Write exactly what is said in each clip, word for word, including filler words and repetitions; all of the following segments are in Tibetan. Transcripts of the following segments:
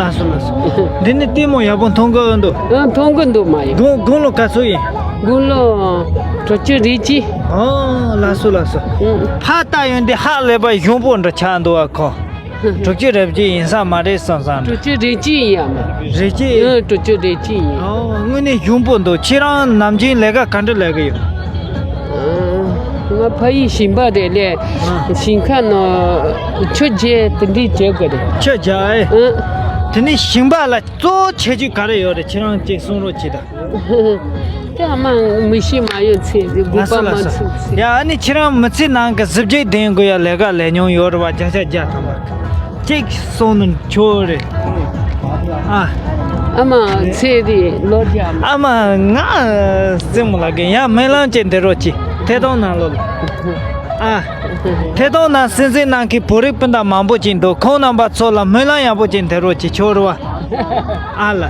ལགས་སོ་ལགས་སོ། འདི་ནི་ལྟད་མོ་ཡག་པོ་མཐོང་གི་འདུག་ཨ། མཐོང་གི་འདུག་མ་ཡིན། དགུང་དགུང་ལོ་ག་ཚོད་ཡིན། དགུང་ལོ་དྲུག་ཅུ་རེ་གཅིག་ཨོ་ལགས་སོ་ལགས་སོ། ཨང་། ཕ་ལྟ་ཡོང་དུས་ཧ་ལས་པ་གཞོན་པོ་འདྲ་ཆགས་འདུག་ཨ་ཁོ། དྲུག་ཅུ་རེ་གཅིག་ཡིན་ས་མ་རེད་བསམ་བསམ། དྲུག་ཅུ་རེ་གཅིག་ཡིན་ཡ་མ། རེ་གཅིག་ཨང་། དྲུག་ཅུ་རེ་གཅིག་ཡིན། ཨོ་དངོས་གནས་གཞོན་པོ་འདུག་ཁྱེད་རང་ནམ་རྒྱུན་ལས་ཀ་ག་འདྲ་ལས་ཀྱི་ཡོད། ང་ཕ་ཡུལ་ཞིང་པ་རེད་ལས། ཨ། ཞིང་ཁ་ནང་ཆུ་རྒྱུ་དེ་འདྲས་བྱེད་དགོས་རེད། ཆུ་རྒྱུ་ཨེ། ཨ། དེ་ནས་ཞིང་པ་ལ་གཙོ་བོ་ཁྱད་ཆོས་ག་རེ་ཡོད་རེད། ཁྱེད་རང་ཅིག་གསུང་རོགས་བྱེད་དང་། དེ་ཨ་མ་མི་ཤེས་མ་ཡོད་ཚེ་དགོས་པ་མ་ཚུགས་ཚེ། ཡ་ཨ་ནི་ཁྱེད་རང་མི་ཚེ་ནང་གི་གཟི་བརྗིད་ལྡན་དགོས་ཡ་ལས་ཀ་ལས་མྱོང་ཡོད་རེད་བ། བརྒྱ་ཆ་བརྒྱ་ཐམ་པ། གཅིག་གསུང་ནི་ཆོག་རེད། ཨ། ཨ་མ་ཚེ་རིང་ལོ་བརྒྱ་མ། ཨ་མ་ང་རྩེད་མོ་ལ་གི་ཡང་སྨོན་ལམ་ཅིག་འདེབས་རོགས་གྱིས། ཐད་གཏོང་ནང་ལོགས་ལ། ཨ། ཐད་གཏོང་ནང་གསན་གཟིགས་གནང་མཁན་བོད་རིགས་སྤུན་ཟླ་མང་པོ་ཅིག་འདུག་ཁོང་རྣམ་པ་ཚོ་ལ་སྨོན་ལམ་ཡག་པོ་ཅིག་འདེབས་རོགས་གྱིས། ཆོག་རེད་བ། ཨ་ལ།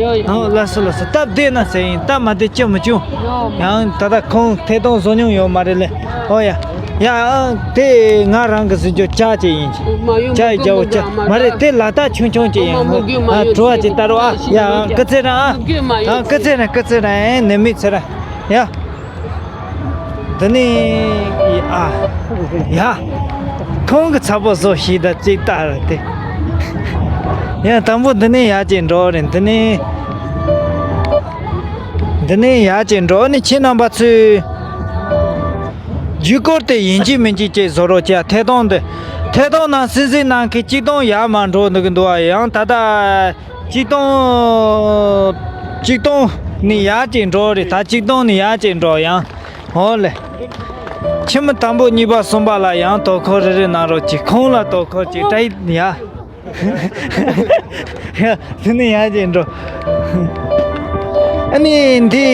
ཡོ་ཡོ། ཨོ་ལགས་སོ་ལགས་སོ། སྟབས་བདེ་ན་ཟེར་ཡིན། སྟབས་མ་བདེ་ཅི་མི་བྱུང་། ཡོ། ཡང་ད་ལྟ་ཁོང་ཐད་གཏོང་བཟོ་མྱོང་ཡོད་མ་རེད་ལེ། ཨོ་ཡ། ཡ་ཨང་། དེ་ང་རང་གི་ཟིན་རྒྱུ་ཇ་ཅིག་ཡིན། མ་ཡོང་། ཇ་མི་དགོས་རྒྱག་མི་དགོས་ཇ་མ་མ་རེད། དེ་ལ་དྭགས་ཆུང་ཆུང་ཅིག་ཡིན། མ་མ་མི་དགོས་མ་ཨ་ཡོང་བྲོ་བ་ཅིག་ལྟ་རོགས་ཨ། ཡ་ཨང་། སྐུ་ཚེ་རིང་ཨ། མི་དགོས་མ་ཡོང་། ཨང་། སྐུ་ཚེ་རིང་སྐུ་ཚེ་རིང་། ཨེ་ནི་མི་ཚེ་རིང་། ཡ། འདི་ནི་ཨ། ཡ། ཁོང་གི་ཚ་པོ་བཟོ་ཤེས་ད་ཅིག་ལྟ་ར་དེ། ཡ་དང་པོ་འདི་ནི་ཡ་ཅིག་འགྲོ་རེད། འདི་ནི། འདི་ནི་ཡ་ཅིག་འགྲོ་ནི་ཁྱེད་རྣམ་པ་ཚོས། རྒྱུ་སྐོར་དེ་ཡིན་གཅིག་མིན་གཅིག་ཅིག་བཟོ་རོགས་བྱ། ཐད་གཏོང་འདི། ཐད་གཏོང་ནང་གསན་གཟིགས་གནང་མཁན་གཅིག་སྟོང་ཡར་མར་འགྲོ་འདུག་གི་འདུག་ཨ། ཡང་ད་ལྟ་གཅིག་སྟོང་། གཅིག་སྟོང་ནས་ཡར་ཅིག་འགྲོ་རེད། ད་གཅིག་སྟོང་ནས་ཡར་ཅིག་འགྲོ་ཡང་། འོ་ལེ། ཁྱིམ་དང་པོ་གཉིས་པ་གསུམ་པ་ལ་ཡང་དོ་ཁུར་རེ་རེ་གནང་རོགས་གྱིས། ཁོང་ལ་དོ་ཁུར་ཅིག་སྤྲད་ཡ། ཡ། དེ་ནས་ཡར་ཅིག་འགྲོ། ཨ་ནི་འདི་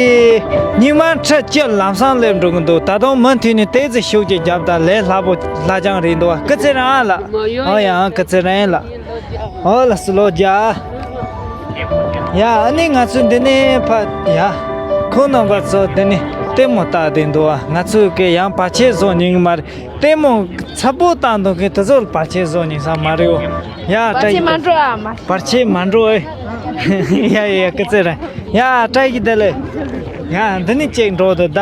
སྙིགས་མ་ཁྲི་བཅུ་ལམ་སང་སླེབས་འགྲོ་གི་འདུག་ད་དུང་མུ་མཐུད་ནས་ཏོག་ཙམ་ཤུགས་ཀྱིས་རྒྱབ་དང་། ལས་སླ་པོ་སླ་རྐྱང་རེད་འདུག་བ། སྐུ་ཚེ་རིང་ཨ་ལགས། ཨོ་ཡང་སྐུ་ཚེ་རིང་ལགས། ཨོ་ལགས་སོ། ལོ་བརྒྱ། ཡ་ཨ་ནི་ང་ཚོ་འདི་ནས་ཕ་ཡ། ཁོང་རྣམ་པ་ཚོ་འདི་ནས་ལྟད་མོ་ལྟ་བསྡད་འདུག་བ། ང་ཚོ་གི་ཡང་བར་ཆད་བཟོ་མྱོང་གི་མ་རེད། ལྟད་མོ་ཚ་པོ་བཏང་འདུག་མཁན་དེ་ཚོ་ལ་བར་ཆད་བཟོ་ཉིན་ས་མ་རེད་འོ། ཡ་བཀྲ་ཤིས། མ་འགྲོ་ཨ་མ། བར་ཆད་མ་འགྲོ་ཨེ། ཡ་ཡ་ཡ་སྐུ་ཚེ་རིང་། ཡ་བཀྲ་ཤིས་བདེ་ལེགས། ཡ་འདི་ནི་ཅིག་འགྲོ་འདུག་ད།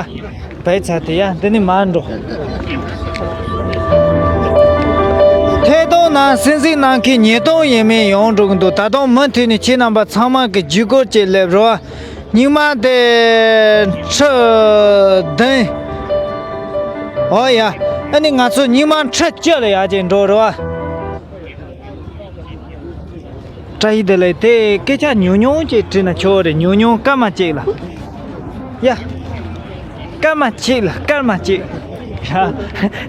བའི་ཚ་དེ་ཡ་འདི་ནི་མ་འགྲོ། ཐད་གཏོང་ནང་གསན་གཟིགས་གནང་མཁན་ཉིས་སྟོང་ཡས་མས་ཡོང་འགྲོ་གི་འདུག་ད་དུང་མུ་མཐུད་ནས་ཁྱེད་རྣམ་པ་ཚང་མ་གི་རྒྱུ་སྐོར་ཅིག་སླེབས་རོགས། སྙིགས་མ་དེ་ཁྲི་བདུན། ཨོ་ཡ། ཨ་ནི་ང་ཚོ་སྙིགས་མ་ཁྲི་བཅུ་ལ་ཡར་ཅིག་འགྲོ་རེད་བ། བཀྲ་ཤིས་བདེ་ལེགས། དེ་སྐད་ཆ་ཉུང་ཉུང་ཅིག་དྲིས་ན་ཆོག་རེད། ཉུང་ཉུང་སྐར་མ་གཅིག་ལ། ཡ། སྐར་མ་གཅིག་ལ་སྐར་མ་གཅིག་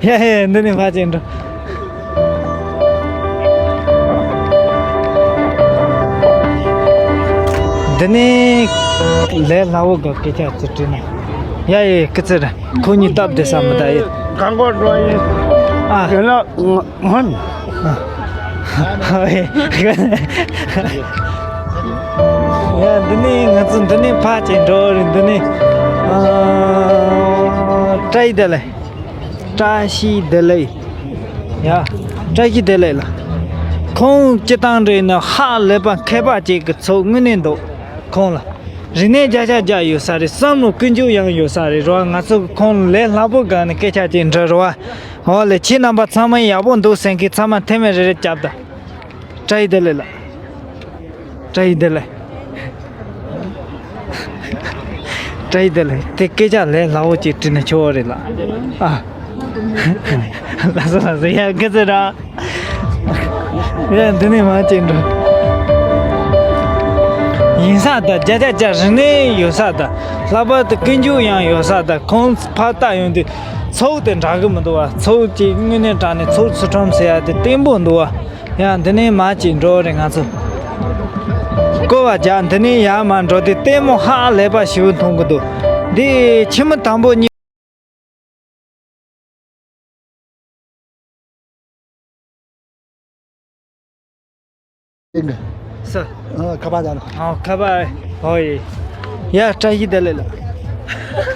ཡ་ཡ་ཡ། འདི་ནས་ཕར་ཅིག་འགྲོ། འདི་ནས་ལས་སླ་བོ་གི་སྐད་ཆ་ཅིག་དྲིས་ན། ཡ་ཡ་ཡ་སྐུ་ཚེ་རིང་། ཁོ་གཉིས་སྟབས་བདེ་ས་མི་གདའ་ཡ། གང་གོ་འགྲོ་ཡིན། ཨ། དེ་ལ་ང་ང་། ཡ་འདི་ནས་ང་ཚོ་འདི་ནས་ཕར་ཅིག་འགྲོ་རེད། འདི་ནས་ཨ། བཀྲ་ཤིས་བདེ་ལེགས། བཀྲ་ཤིས་བདེ་ལེགས། ཡ། བཀྲ་ཤིས་བདེ་ལེགས་ལགས། ཁོང་སྤྱིར་བཏང་རེད་ན་ཧ་ལས་པ་མཁས་པ་ཅིག་གི་ཚོགས་དངོས་གནས་འདུག་ཁོང་ལ། རིག་གནས་བརྒྱ་ཆ་བརྒྱ་ཡོད་ས་རེད། བསམ་བློ་ཀུན་སྤྱོད་ཡང་ཡོད་ས་རེད་རོ། ང་ཚོ་ཁོང་ལས་སླ་པོ་སྒང་ནས་སྐད་ཆ་ཅིག་འདྲི་རོ། འོ་ལེ། ཁྱེད་རྣམ་པ་ཚང་མ་ཡག་པོ་འདུག་ཟེར་མཁན་ཚང་མ་མཐེ་མོ་རེ་རེ་རྒྱབ་དང་། བཀྲ་ཤིས་བདེ་ལེགས་ལགས། བཀྲ་ཤིས་བདེ་ལེགས། བཀྲ་ཤིས་བདེ་ལེགས། དེ་སྐད་ཆ་ལས་སླ་བོ་ཅིག་དྲིས་ན་ཆོག་རེད་ལགས། ཨ། ལགས་སོ་ལགས་སོ། ཡ་སྐུ་ཚེ་རིང་། ཡ་འདི་ནས་མར་ཅིག་འགྲོ། ཡིན་ས་ད་བརྒྱ་ཆ་བརྒྱ་རིག་གནས་ཡོད་ས་ད། ལྷག་པར་དུ་ཀུན་སྤྱོད་ཡང་ཡོད་ས་ད། ཁོང་ཕར་ལྟ་ཡོང་དུས་ཚོགས་དེ་འདྲ་གི་མི་འདུག་བ། ཚོགས་ཀྱི་དངོས་གནས་དྲང་གནས་ཚོགས་ཚུལ་ཁྲིམས་ཟེར་ཡ་དེ་བརྟན་པོ་འདུག་བ། ཡ་འདི་ནས་མར་ཅིག་འགྲོ་རེད་ང་ཚོ། སྐོར་བ་རྒྱག་འདི་ནས་ཡར་མར་འགྲོ་དུས་ལྟད་མོ་ཧ་ལས་པ་ཞེ་པོ་མཐོང་གི་འདུག་འདི་ཁྱི་མོ་དང་པོ་གཉིས། ཡིན་གི། ས། ཨ། ཁ་པར་ཡང་། ཨ། ཁ་པར། ཧོ་ཡེ། ཡ་བཀྲ་ཤིས་བདེ་ལེགས་ལགས།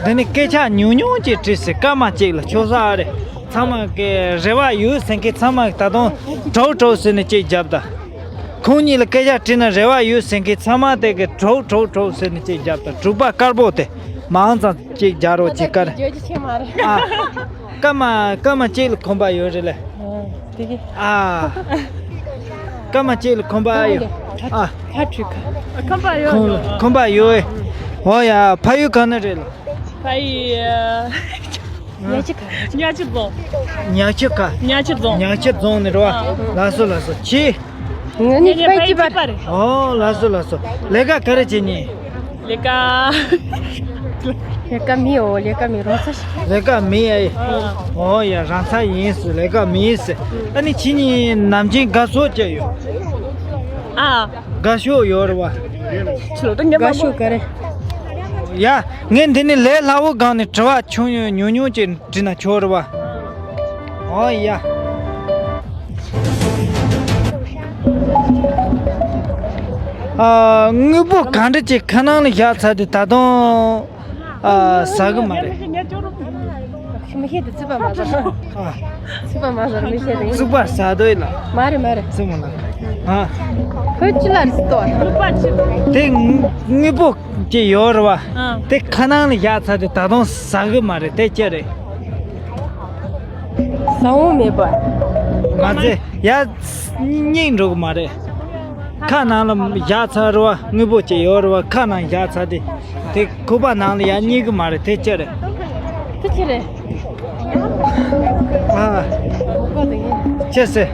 འདི་ནི་སྐད་ཆ་ཉུང་ཉུང་ཅིག་དྲིས་ཟེར། སྐར་མ་གཅིག་ལ་ཆོག་ས་རེད། ཚང་མ་གི་རེ་བ་ཡོད་ཟེར་མཁན་ཚང་མ་ད་དུང་གྲོགས་གྲོགས་ཟེར་ནས་ཅིག་རྒྱབ་ད། ཁོང་གཉིས་ལ་སྐད་ཆ་དྲིས་ན་རེ་བ་ཡོད་ཟེར་མཁན་ཚང་མ་དེ་གི་གྲོགས་གྲོགས་གྲོགས་ཟེར་ནས་ཅིག་རྒྱབ་དང་། དྲུག་པ་དཀར་པོ་དེ་མང་ཙམ་ཅིག་རྒྱག་རོགས་ཅིག་དཀར། ཨ། སྐར་མ་སྐར་མ་གཅིག་ལ་ཁོམ་པ་ཡོད་རེད་ལེ། ཨ། སྐར་མ་གཅིག་ལ་ཁོམ་པ་ཡོད། ཨ། ཁ་ཁྲུས་ཁ། ཁོམ་པ་ཡོད། ཁོམ་པ་ཡོད། འོ་ཡ། ཕ་ཡུལ་ག་ནས་རེད་ལ། ཕ་ཡུལ། ཉག་ཆུ་ཁ། ཉག་ཆུ་རྫོང་། ཉག་ཆུ་ཁ། ཉག་ཆུ་རྫོང་། ཉག་ཆུ་རྫོང་ནས་རེད་བ། ཨ། ལགས་སོ་ལགས་སོ། ཁྱེད། ང་ནི་ཕ་ཡུལ་གཅིག་པ་རེད། ཨོ་ལགས་སོ་ལགས་སོ། ལས་ཀ་ག་རེ་བྱེད་ནི། ལས་ཀ་ལས་ཀ་མི་ཡོད། ལས་ཀ་མི་རོགས་ས་ཞིག་ལས་ཀ་མི་ཨེ། ཨོ་ཡ། རང་ས་ཡིན་ཟེར། ལས་ཀ་མི་ཟེར། ཨ་ནི་ཁྱེད་གཉིས་ནམ་རྒྱུན་དགའ་ཕྱོགས་ཅི་ཡོད། ཨ། དགའ་ཕྱོགས་ཡོད་རེད་བ། ཁྱི་ལོ་ཏོ་ཉམས་དགའ་ཕྱོགས་ག་རེ། ཡ། ངས་འདི་ནས་ལས་སླ་བོ་སྒང་ནས་དྲི་བ་ཆུང་ཉུང་ཉུང་ཉུང་ཅིག་དྲིས་ན་ཆོག་རེད་བ། ཨོ་ཡ། ཨ། དངོས་པོ་གང་འདྲ་ཅིག་ཁ་ནང་ལ་བཞག་ཚར་དུས་ད་དུང་། ཨ། ཟ་གི་མ་རེད། མི་ཤེས་དེ་རྩིས་པ་མ་ཟ། ཨ། རྩིས་པ་མ་ཟ་མི་ཤེས་དེ། རྩིས་པ་ཟ་དོ་ཡིན་ལ། མ་རེད་མ་རེད། རྩིས་མ་ལ། ཨ། ཁོས་ཅི་ལ་རྩིས་ཏོ། དེ་དངོས་པོ་ཅིག་ཡོད་རེད་བ། ཨ། དེ་ཁ་ནང་ལ་བཞག་ཚར་དུས་ད་དུང་ཟ་གི་མ་རེད། དེ་ཅི་རེད། ཟ་འོང་མེད་པ། མ་ཚད་ཡ། སྙིང་འགྲོ་གི་མ་རེད། ཁ་ནང་ལ་བཞག་ཚར་རེད་བ། དངོས་པོ་ཅིག་ཡོད་རེད་བ། ཁ་ནང་བཞག་ཚར་དེ། དེ་ཁོག་པ་ནང་ལ་ཡ་སྙེག་གི་མ་རེད། དེ་ཅི་རེད། དེ་ཅི་རེད། ཨ། ཅི་ཟེར།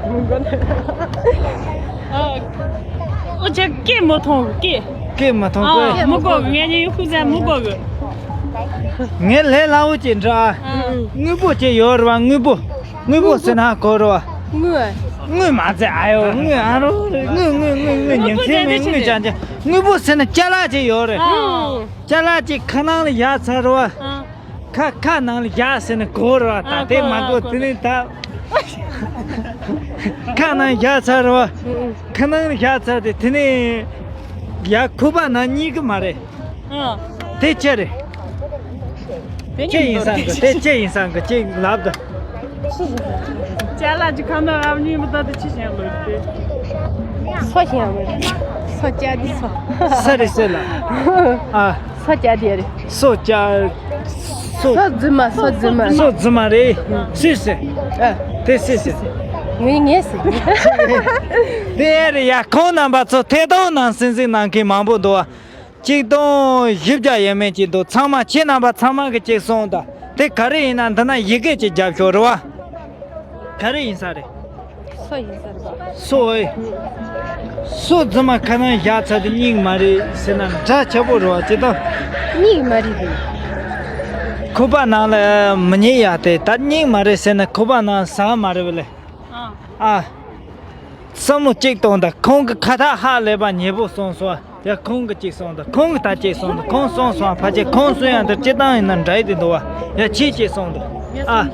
ཨོ་ཅག་སྐད་མ་མཐོང་། སྐད། སྐད་མ་མཐོང་གི། ཨ། མི་གོ་གི། ངས་ཉན་ཡོད་ཁུག་ཟ་མི་གོ་གི། ངས་ལས་སླ་བོ་ཅིག་འདྲི་ཨ། ཨ། དངོས་པོ་ཅིག་ཡོད་རེད་བ། དངོས་པོ། དངོས་པོ་ཟེར་ན་གོ་རེད་བ། དངུལ། དངུལ་མ་ཚད། ཨ་ཡོ། དངུལ་ཨ་རོ་རེད། དངུལ་དངུལ་དངུལ་དངུལ། ཉིན་མཚན་མིན་དངུལ། ཅང་ཅང་། དངོས་པོ་ཟེར་ན་ཅ་ལག་ཅིག་ཡོད་རེད། ཨ། ཅ་ལག་ཅིག་ཁ་ནང་ལ་བཞག་ཚར་རེད་བ། ཨ། ཁ་ཁ་ནང་ལ་བཞག་ཟེར་ན་གོ་རེད་བ། ད་དེ་མ་གོ། དེ་ནས་ད་ཁ་ནང་བཞག་ཚར་རེད་བ། ཁ་ནང་ལ་བཞག་ཚར་དེ། དེ་ནས་ཡ་ཁོག་པ་ནང་སྙེག་གི་མ་རེད། ཨ། དེ་ཅི་རེད། དེ་ཅི་ཡིན་བསམ་གི། དེ་ཅི་ཡིན་བསམ་གི། ཅིག་ལབ་དང་། ཅ་ལག་ཅིག་ཁ་ནང་ལབ་ཉིན་མི་ད་དེ་ཅི་བྱེད་ལོས་དེ། སོ་བྱེད་ཡང་མི་རེད། སོ་བཅད་དེ་སོ། ས་རེད་ཟེར་ལ། ཨ། སོ་བཅད་དེ་རེད། སོ་བཅད། སོ། སོ་རྫུན་མ། སོ་རྫུན་མ། སོ་རྫུན་མ་རེད། སུས་ཟེར། ཨ། དེ་སུས་ཟེར། ངས་ངས་ཟེར། དེ་རེད་ཡ། ཁོང་རྣམ་པ་ཚོ་ཐད་གཏོང་ནང་གསན་གཟིགས་གནང་མཁན་མང་པོ་འདུག་བ། གཅིག་སྟོང་བཞི་བརྒྱ་ཡས་མས་ཅིག་འདུག་ཚང་མ། ཁྱེད་རྣམ་པ་ཚང་མ་གིས་ཅིག་གསུངས་དང་། དེ་ག་རེ་ཡིན་ན། འདི་ན་ཡི་གེ་ཅིག་བརྒྱབ་ཤོག་རེད་བ། ག་རེ་ཡིན་ས་རེད། སོ་ཡིན་ས་རེད་བ། སོ་ཨེ། སོ་རྫུན་མ་ཁ་ནང་བཞག་ཚར་དུས་སྙེག་མ་རེད་ཟེར་ན་འདྲ་ཆགས་པོ་རེད་བ། ཅི་ལྟར། སྙེག་མ་རེད་དེ། ཁོག་པ་ནང་ལ་མི་སྙེག་ཡ་དེ། ད་སྙེག་མ་རེད་ཟེར་ན་ཁོག་པ་ནང་ཟ་མ་རེད་བ་ལེ། ཨ། ཨ། བསམ་བློ་གཅིག་གཏོང་དང་། ཁོང་གི་ཁ་ཐག་ཧ་ལས་པ་ཉེ་པོ་སོང་སོང་། ཡ། ཁོང་གི་གཅིག་སོང་དང་། ཁོང་གི་ད་གཅིག་སོང་དང་། ཁོང་སོང་སོང་། ཕལ་ཆེར་ཁོང་སོང་ཡང་འདིར་སྤྱི་བཏང་ཡིན་ན་འདྲ་ཡི་དེ་འདུག་བ། ཡ། ཁྱེད་གཅིག་སོང་དང་། ཨ།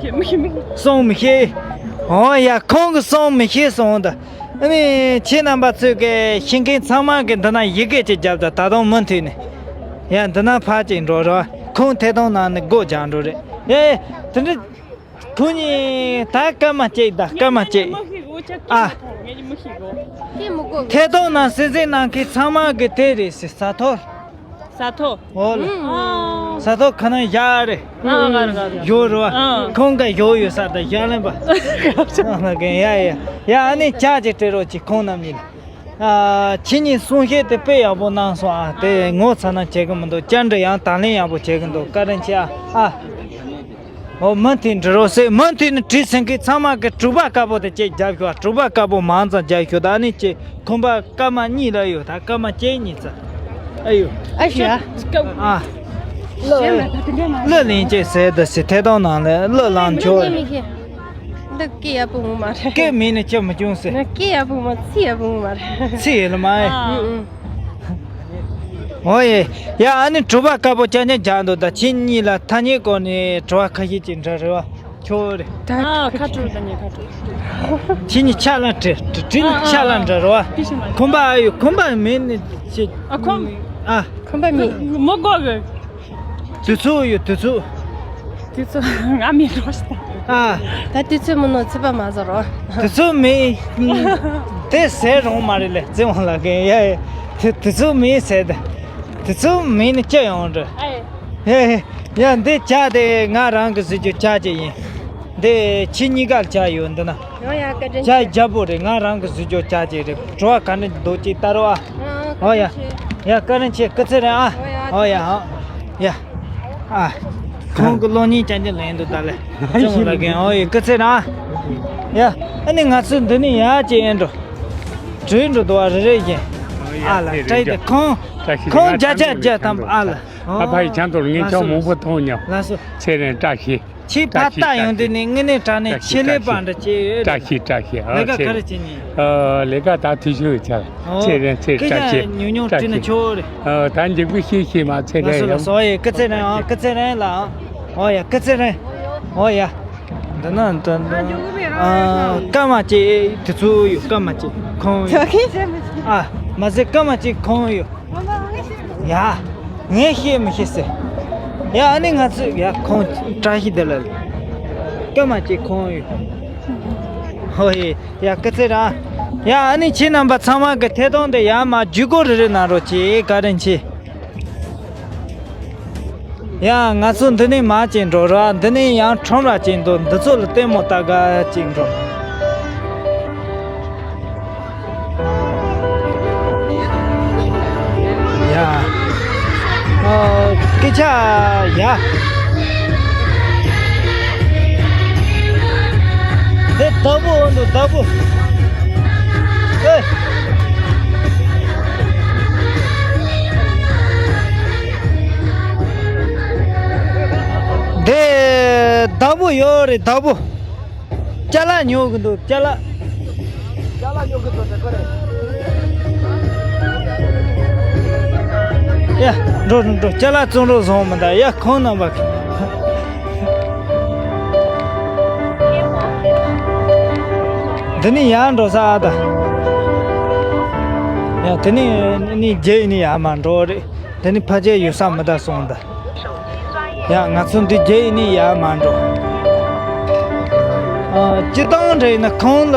སོང་མི་ཤེས། འོ་ཡ། ཁོང་གི་སོང་མི་ཤེས་སོང་དང་། ཨ་ནི་ཁྱེད་རྣམ་པ་ཚོས་གི་ཤེས་མཁན་ཚང་མ་གིས་འདི་ན་ཡི་གེ་ཅིག་བརྒྱབ་དང་། ད་དུང་མུ་མཐུད་ནས། ཡ། འདི་ན་ཕར་ཅིག་འགྲོ་རོགས། ཁོང་ཐད་གཏོང་ནང་ནས་སྒོ་རྒྱག་འགྲོ་རེད། ཡ། ཡ། དེ་འདྲ། ཁོ་གཉིས་ད་སྐར་མ་གཅིག་དང་སྐར་མ་གཅིག་ཨ། ཐད་གཏོང་ནང་གསན་གཟིགས་གནང་མཁན་ཚང་མ་གི་དེ་རེད་ཟེར། ས་ཐོ། ས་ཐོ། འོ་ལེ། ཨ། ས་ཐོ་ཁ་ནང་བཞག་རེད། ཨ། ག་རེ་ག་རེ། ཡོད་རེད་བ། ཨ། ཁོང་ག་ཡོད་ཡོད་ས་དང་བཞག་ལེན་པ། ཡ་ཡ། ཡ། ཨ་ནི་ཅག་ཅིག་སྤྲད་རོགས་གྱིས། ཁོང་རྣམ་གཉིས་ལ། ཨ། ཁྱེད་གཉིས་གསུང་བཤད་དེ་དཔེ་ཡག་པོ་གནང་སོང་ཨ། དེ་ངོ་ཚ་ན་བྱེད་གི་མི་འདུག་བཅར་འདྲི་ཡང་དང་ལེན་ཡག་པོ་བྱེད་གི་འདུག་བཀའ་དྲིན་ཆེ་ཨ། ཨ། འོ། མུ་མཐུད་འདྲི་རོགས་ཟེར། མུ་མཐུད་ནས་དྲི་ཟིན་མཁན་ཚང་མ་གིས་དྲུག་པ་དཀར་པོ་དེ་གཅིག་རྒྱབ་ཤོག་དྲུག་པ་དཀར་པོ་མང་ཙམ་རྒྱབ་ཤོག་ད་ནི་ཅིག་ཁོམ་པ་སྐར་མ་གཉིས་ལ་ཡོད། ད་སྐར་མ་བཅུ་གཉིས་ཙམ། ཨ་ཡོ། ཨ་ཞུ་ཨ། ཨ། གླུ་ལེན་ཅིག་ཟེར་དུ་ཟེར། ཐད་གཏོང་ནང་ལ་གླུ་བླངས་ཆོག་འདི་སྐད་ཡག་པོ་ངོ་མ་རེད། སྐད་མེད་ནས་ཅི་མི་བྱུང་ཟེར། ང་སྐད་ཡག་པོ་མ། ཚིག་ཡག་པོ་ངོ་མ་རེད། ཚིག་ཡོད་ལ་མ་ཡེ། ཨ། ཨུ་ཨུ། འོ་ཡེ། ཡ། ཨ་ནི་དྲི་བ་དཀར་པོ་རྐྱང་རྐྱང་རྒྱག་འདུག་ད་ཁྱེད་གཉིས་ལ་ཐ་སྙད་སྐོར་ནས་དྲི་བ་ཁ་ཤས་ཅིག་འདྲི་རེད་བ། ཁྱོད་རེད། ད་ཨ། ཁ་དྲོ། ད་ངས་ཁ་དྲོ། ཁྱེད་གཉིས་ཕྱག་ལ་འདྲི། དྲི་དྲི་ནི་ཨ། ཨ། ཕྱག་ལ་འདྲི་རེད་བ། ཨ། ཁོམ་པ་ཨ་ཡོད། ཁོམ་པ་མེད་ནི་ཅི། ཨ། ཁོམ། ཨ། ཁོམ་པ་མེད། མི་དགོས་གི། དུས་ཚོད་ཡོད། དུས་ཚོད། དུས་ཚོད་ང་མེད་རོགས་ཤིག་ད། ཨ། ད་དུས་ཚོད་མི་ནོར་ཚིག་པ་མ་བཟོ་རོགས། དུས་ཚོད་མེད། དེ་ཟེར་རོང་མ་རེད་ལེ་ཙེ་མོ་ལ་གན་ཡ་ཡ། དུས་དུས་ཚོད་མེད་ཟེར་ཏེ། དུས་ཚོད་མེད་ནི་སྐྱོ་ཡོང་འདྲ། ཨ་ཡེ། ཡ་ཡ། ཡ་འདི་ཇ་དེ་ང་རང་གི་བཟོས་རྒྱུ་ཇ་ཅིག་ཡིན། འདི་ཁྱེད་གཉིས་ཀར་ཇ་ཡོད་འདི་ན། ཡང་ཡང་བཀའ་དྲིན་ཇ་ཆེ། རྒྱ་པོ་རེད། ང་རང་གི་བཟོས་རྒྱུ་ཇ་ཅིག་རེད། བྲོ་བ་ག་འདྲ་འདུག་ཅིག་ལྟ་རོགས་ཨ། ཨ། ཨོ་ཡ། བཀའ་དྲིན་ཆེ། ཡ་བཀའ་དྲིན་ཆེ། སྐུ་ཚེ་རིང་ཨ། ཨོ་ཡ། ཨོ་ཡ། ཨ། ཡ། ཨ། ཁོང་གི་གློག་བརྙན་ཅན་དེ་ལེན་འདུག་ད་ལེ། ཙེ་མོ་ལ་གན་ཨོ་ཡ་སྐུ་ཚེ་རིང་ཨ། ཡ། ཨ་ནི་ང་ཚོ་འདི་ནས་ཡར་ཅིག་ཡིན་འགྲོ། བྲོས་འགྲོ་འདུག་བ་རེ་རེ་བཞིན། ཨ་ལ་བཀྲ་ཤིས་བདེ་ཁོང་། བཀྲ་ཤིས་ཁོང་བརྒྱ་ཆ་བརྒྱ་ཐམ་པ་ཨ་ལ། ཨ་ཕ་ཡི་ཆང་དུ་ངས་ལགས་ཆང་སོ་མང་པོ་ལགས་སོ། འཐུང་མྱོང་། ལགས་སོ། ཚེ་རིང་བཀྲ་ཤིས། ཁྱེད་ཕར་ལྟ་ཡོང་དུས་ནས་དངོས་གནས་དྲང་གནས་ཆེད་ལས་པ་འདྲ་ཅིག་རེད། བཀྲ་ཤིས་བཀྲ་ཤིས། ཨ་ལས་ཀ་ཚེ་ག་རེ་བྱེད་ནི། ཨ་ལས་ཀ་ད་འཐུས་ཤོར་ཡོད་ཚར། ཨོ། ཚེ་རིང་ཚེ་སྐད་བཀྲ་ཤིས་ཆ་ཉུང་ཉུང་བཀྲ་བྲིས་ན་ཤིས། ཆོག་རེད། ཨ་ད་འཇིགས་པོ་ཤེས་ཤེས་མ་ཚེ་ལ་རིང་སོ་ལ་ཡོང་། སོ་ཡེ་སྐུ་ཚེ་རིང་ཨ། སྐུ་ཚེ་རིང་ལ་ཨ། ཨོ་ཡ་སྐུ་ཚེ་རིང་། ཨོ་ཡ། འདི་ན་འདི་ན་ཨ་སྐར་མ་གཅིག་དེ་ཚོ་ཡོད། སྐར་མ་གཅིག་ཁོང་ཡོད། ཨ་མ་ཟད་སྐར་མ་གཅིག་ཁོང་ཡོད། ཡ། ངས་ཤེས་མི་ཤེས་ཟེར། ཡ་ཨ་ནི་ང་ཚོས་ཡ་ཁོང་བཀྲ་ཤིས་བདེ་ལེགས། སྐར་མ་གཅིག་ཁོང་ཡོད། ཧོ་ཡེ། ཡ་སྐུ་ཚེ་རིང་། ཡ་ཨ་ནི་ཁྱེད་རྣམ་པ་ཚང་མ་གི་ཐད་གཏོང་དེ་ཡར་མར་བརྒྱུད་སྐུར་རེ་རེ་གནང་རོགས་གྱིས། བཀའ་དྲིན་ཆེ། ཡ་ང་ཚོ་འདི་ནས་མར་ཅིག་འགྲོ་ར། འདི་ནས་ཡང་ཁྲོམ་ར་ཅིག་འདུག་འདི་ཚོ་ལ་ལྟད་མོ་ལྟ་ག་ཅིག་འགྲོ། ཡ། ཨ། སྐད་ཆ་ཡ། འདི་བདག་པོ་འོང་འདུག་བདག་པོ། ཨེ། འདི་བདག་པོ་ཡོད་རེད་བདག་པོ། ཅ་ལག་ཉོ་གི་འདུག་ཅ་ལག་ཅ་ལག་ཉོ་གི་འདུག་དེ་ཁོ་རེད། ཡ། འགྲོ་འགྲོ་འགྲོ། ཅ་ལག་བཙོང་རོགས་བཟང་མི་འདུག་ཡ་ཁོང་རྣམ་པ། འདི་ནས་ཡར་འགྲོ་ས་ཨ་ད། ཡ་དེ་ནས་ནི་རྗེས་ནི་ཡར་མར་འགྲོ་རེད། དེ་ནི་ཕ་ཆེ་ཡོད་ས་མི་ད་སོང་ད། ཡ་ང་ཚོ་འདི་རྗེས་ནི་ཡར་མར་འགྲོ། ཨ། སྤྱིར་བཏང་འདྲ་ཡིན་ན་ཁོང་ལ་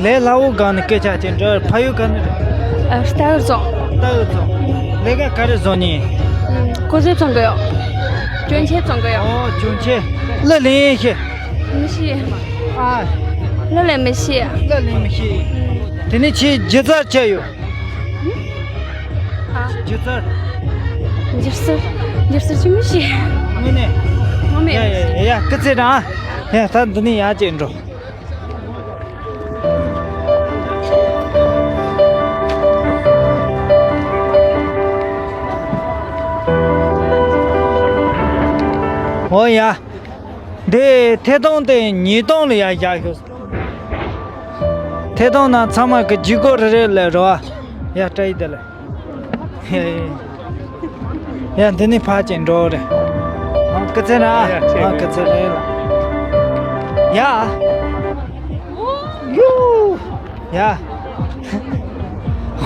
ལས་སླ་བོ་སྒང་ནས་སྐད་ཆ་ཅིག་འདྲི། ཕ་ཡུལ་ག་ནས་རེད། ཨ། རྟའུ་རྫོང་། རྟའུ་རྫོང་། ལས་ཀ་ག་རེ་བཟོ་ནི། ཀོ་ཟེ་བཙོང་གི་ཡོད། གྱོན་ཆས་བཙོང་གི་ཡོད། ཨོ་གྱོན་ཆས། གླུ་ལེན་ཤེས། མི་ཤེས། ཨ། གླུ་ལེན་མི་ཤེས། གླུ་ལེན་མི་ཤེས། དེ་ནས་ཁྱེད་སྒྱུ་རྩལ་ཆེ་ཡོད། ཨ། སྒྱུ་རྩལ། སྒྱུ་རྩལ། སྒྱུ་རྩལ་ཅི་མི་ཤེས། དངོས་གནས། ངོ་མས། ཡ་ཡ་ཡ་ཡ། སྐུ་ཚེ་རིང་། ཡ་ད་འདི་ནས་ཡར་ཅིག་འགྲོ། ཨོ་ཡ། འདི་ཐད་གཏོང་དེ་ཉིས་སྟོང་ལ་ཡར་བཞག་ཤོག་ཐད་གཏོང་ནང་ཚང་མ་གི་བརྒྱུད་སྐུར་རེ་རེ་ལས་རོ། ཡ་བཀྲ་ཤིས་བདེ་ལེགས། ཡ་འདི་ནས་ཕར་ཅིག་འགྲོ་རེད། ཨ་སྐུ་ཚེ་རིང་། ཡ་ཆེ། ཨ་སྐུ་ཚེ་རིང་ལ། ཡ། ཡུ། ཡ།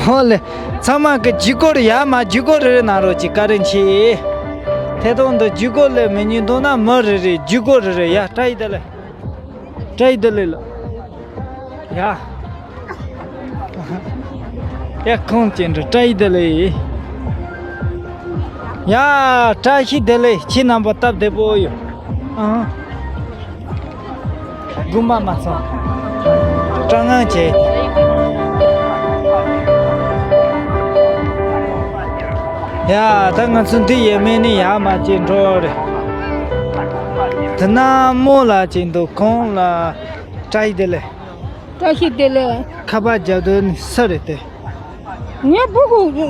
ཧོ་ལེ། ཚང་མ་གི་བརྒྱུད་སྐུར་ཡར་མར་བརྒྱུད་སྐུར་རེ་རེ་གནང་རོགས་གྱིས། བཀའ་དྲིན་ཆེ། ཐད་གཏོང་འདི་བརྒྱུད་སྐུར་ལས་མི་ཉན་འདུག་ན་མི་རེ་རེ་བརྒྱུད་སྐུར་རེ་རེ། ཡ་བཀྲ་ཤིས་བདེ་ལེགས། བཀྲ་ཤིས་བདེ་ལེགས་ལ། ཡ། ཡ་ཁོང་ཅན་འགྲོ། བཀྲ་ཤིས་བདེ་ལེགས། ཡ་བཀྲ་ཤིས་བདེ་ལེགས། ཁྱེད་རྣམ་པ་སྟབས་བདེ་པོ་ཡོད། ཨང་། དགོངས་པ་མ་ཚོམ། སྤྲང་ངང་བྱེད། ཡ་ད་ང་ཚོ་འདི་ཡས་མས་ནས་ཡར་མར་ཅིག་འགྲོ་རེད། དེ་ན་རྨོ་ལགས་ཅིག་འདུག་ཁོང་ལ་བཀྲ་ཤིས་བདེ་ལེགས། བཀྲ་ཤིས་བདེ་ལེགས། ཁ་པར་རྒྱབ་དོན་སུ་རེད་དེ། ངའི་བུ་གུ།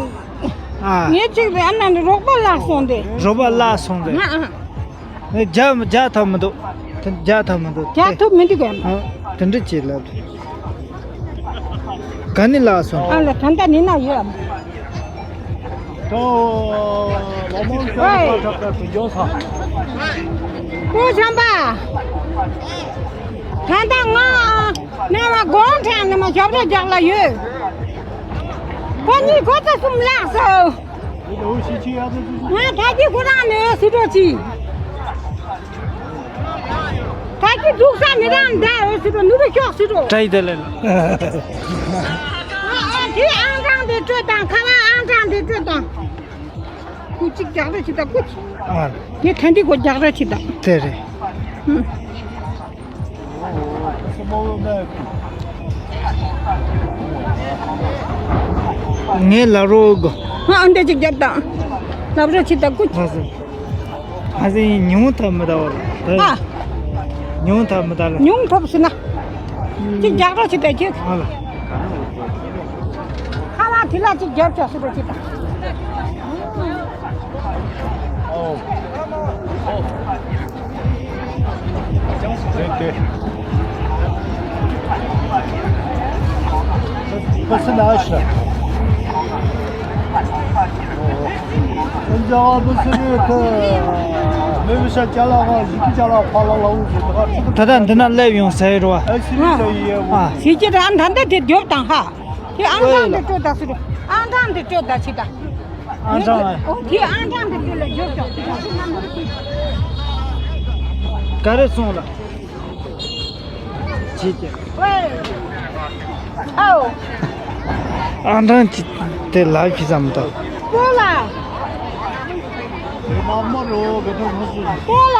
ཨ། ངའི་གཅིག་རེད། ཨ་ན་ནི་རོགས་པ་བརླག་སོང་སྟེ། རོགས་པ་བརླག་སོང་སྟེ། ཨ་ཨ། རྒྱག་རྒྱག་ཐབས་མི་འདུག་དེ་རྒྱག་ཐབས་མི་འདུག་རྒྱག་ཐུབ་མི་འདུག་གམ། ཨ། དེ་འདྲ་བྱེད་ལབ། ག་ནས་བརླག་སོང་། ཨ་ལ་ད་ལྟ་ནི་ན་ཡོད། ཀོ་བྱམས་པ། ད་ལྟ་ང་ནས་མ་དགོང་དྲན་ནས་མ་ཞབས་ར་རྒྱག་ལ་ཡོད། ཁོ་གཉིས་ཁོ་ཚོ་གསུམ་བརླག་སོང་། ང་ད་གི་ཁོ་རང་ནས་སི་ཏྲོ་ཅི། ད་ཅི་འཛུགས་ས་མི་རང་འདའ་འོས་སུ་རོ་ནུ་རུ་ཤོག་སུ་རོ། བཀྲ་ཡི་དེ་ལེ་ལ། ཨ་ཨ་དེ་ཨང་གྲངས་དེ་སྤྲོད་དང་ཁ་བ་ཨང་གྲངས་དེ་སྤྲོད་དང་། ཁུ་གཅིག་རྒྱག་རེ་ཆི་ད་ཁུ་གཅིག་ཨ་དེ་ཐན་དེ་གོ་རྒྱག་རེ་ཆི་ད། དེ་རེད། ཧུམ། ངས་ལབ་རོགས་དགོས། ཨ་འདྲ་ཅིག་རྒྱབ་དང་། ལབ་རོགས་ཆི་ད་ཁུ་གཅིག་ཨ་ཟེ། ཨ་ཟེ་ཉུང་ཐབས་མི་ད་བ་ལ། ཨ། ཉུང་ཐབས་མི་ད་ལ། ཉུང་ཐབས་སུ་ན། ཅིག་རྒྱག་རོགས་ཆི་ད་ཁྱེད། ཨ་ལ། ཁ་ལག་དེ་ལ་ཅིག་རྒྱབ་ཆོག་སུ་རོགས་ཆི་ད། ད་ལྟ་འདི་ན་སླེབས་ཡོང་ཟེར་རོ། ཨ། ཞིག་ཅི་ར་ཨ་ད་ལྟ་དེ་རྒྱོབ་དང་ཧ། དེ་ཨང་གྲངས་དེ་སྤྲོད་ད་སུ་རོ། ཨང་གྲངས་དེ་སྤྲོད་ད་ཆི་ད། ཨང་གྲངས། ཨོ་དེ་ཨང་གྲངས་དེ་དེ་ལ་འཇོག་ཆོག་ཆི་ད་ཆི་ན་མོ་རེ་ཆི། ག་རེ་སོང་ལ། ཆི་ཆི། ཨོ། ཨང་གྲངས་ཆི་དེ་ལ་ཁྱི་ཙམ་ད། ཀོ་ལ། ཀོ་ལ།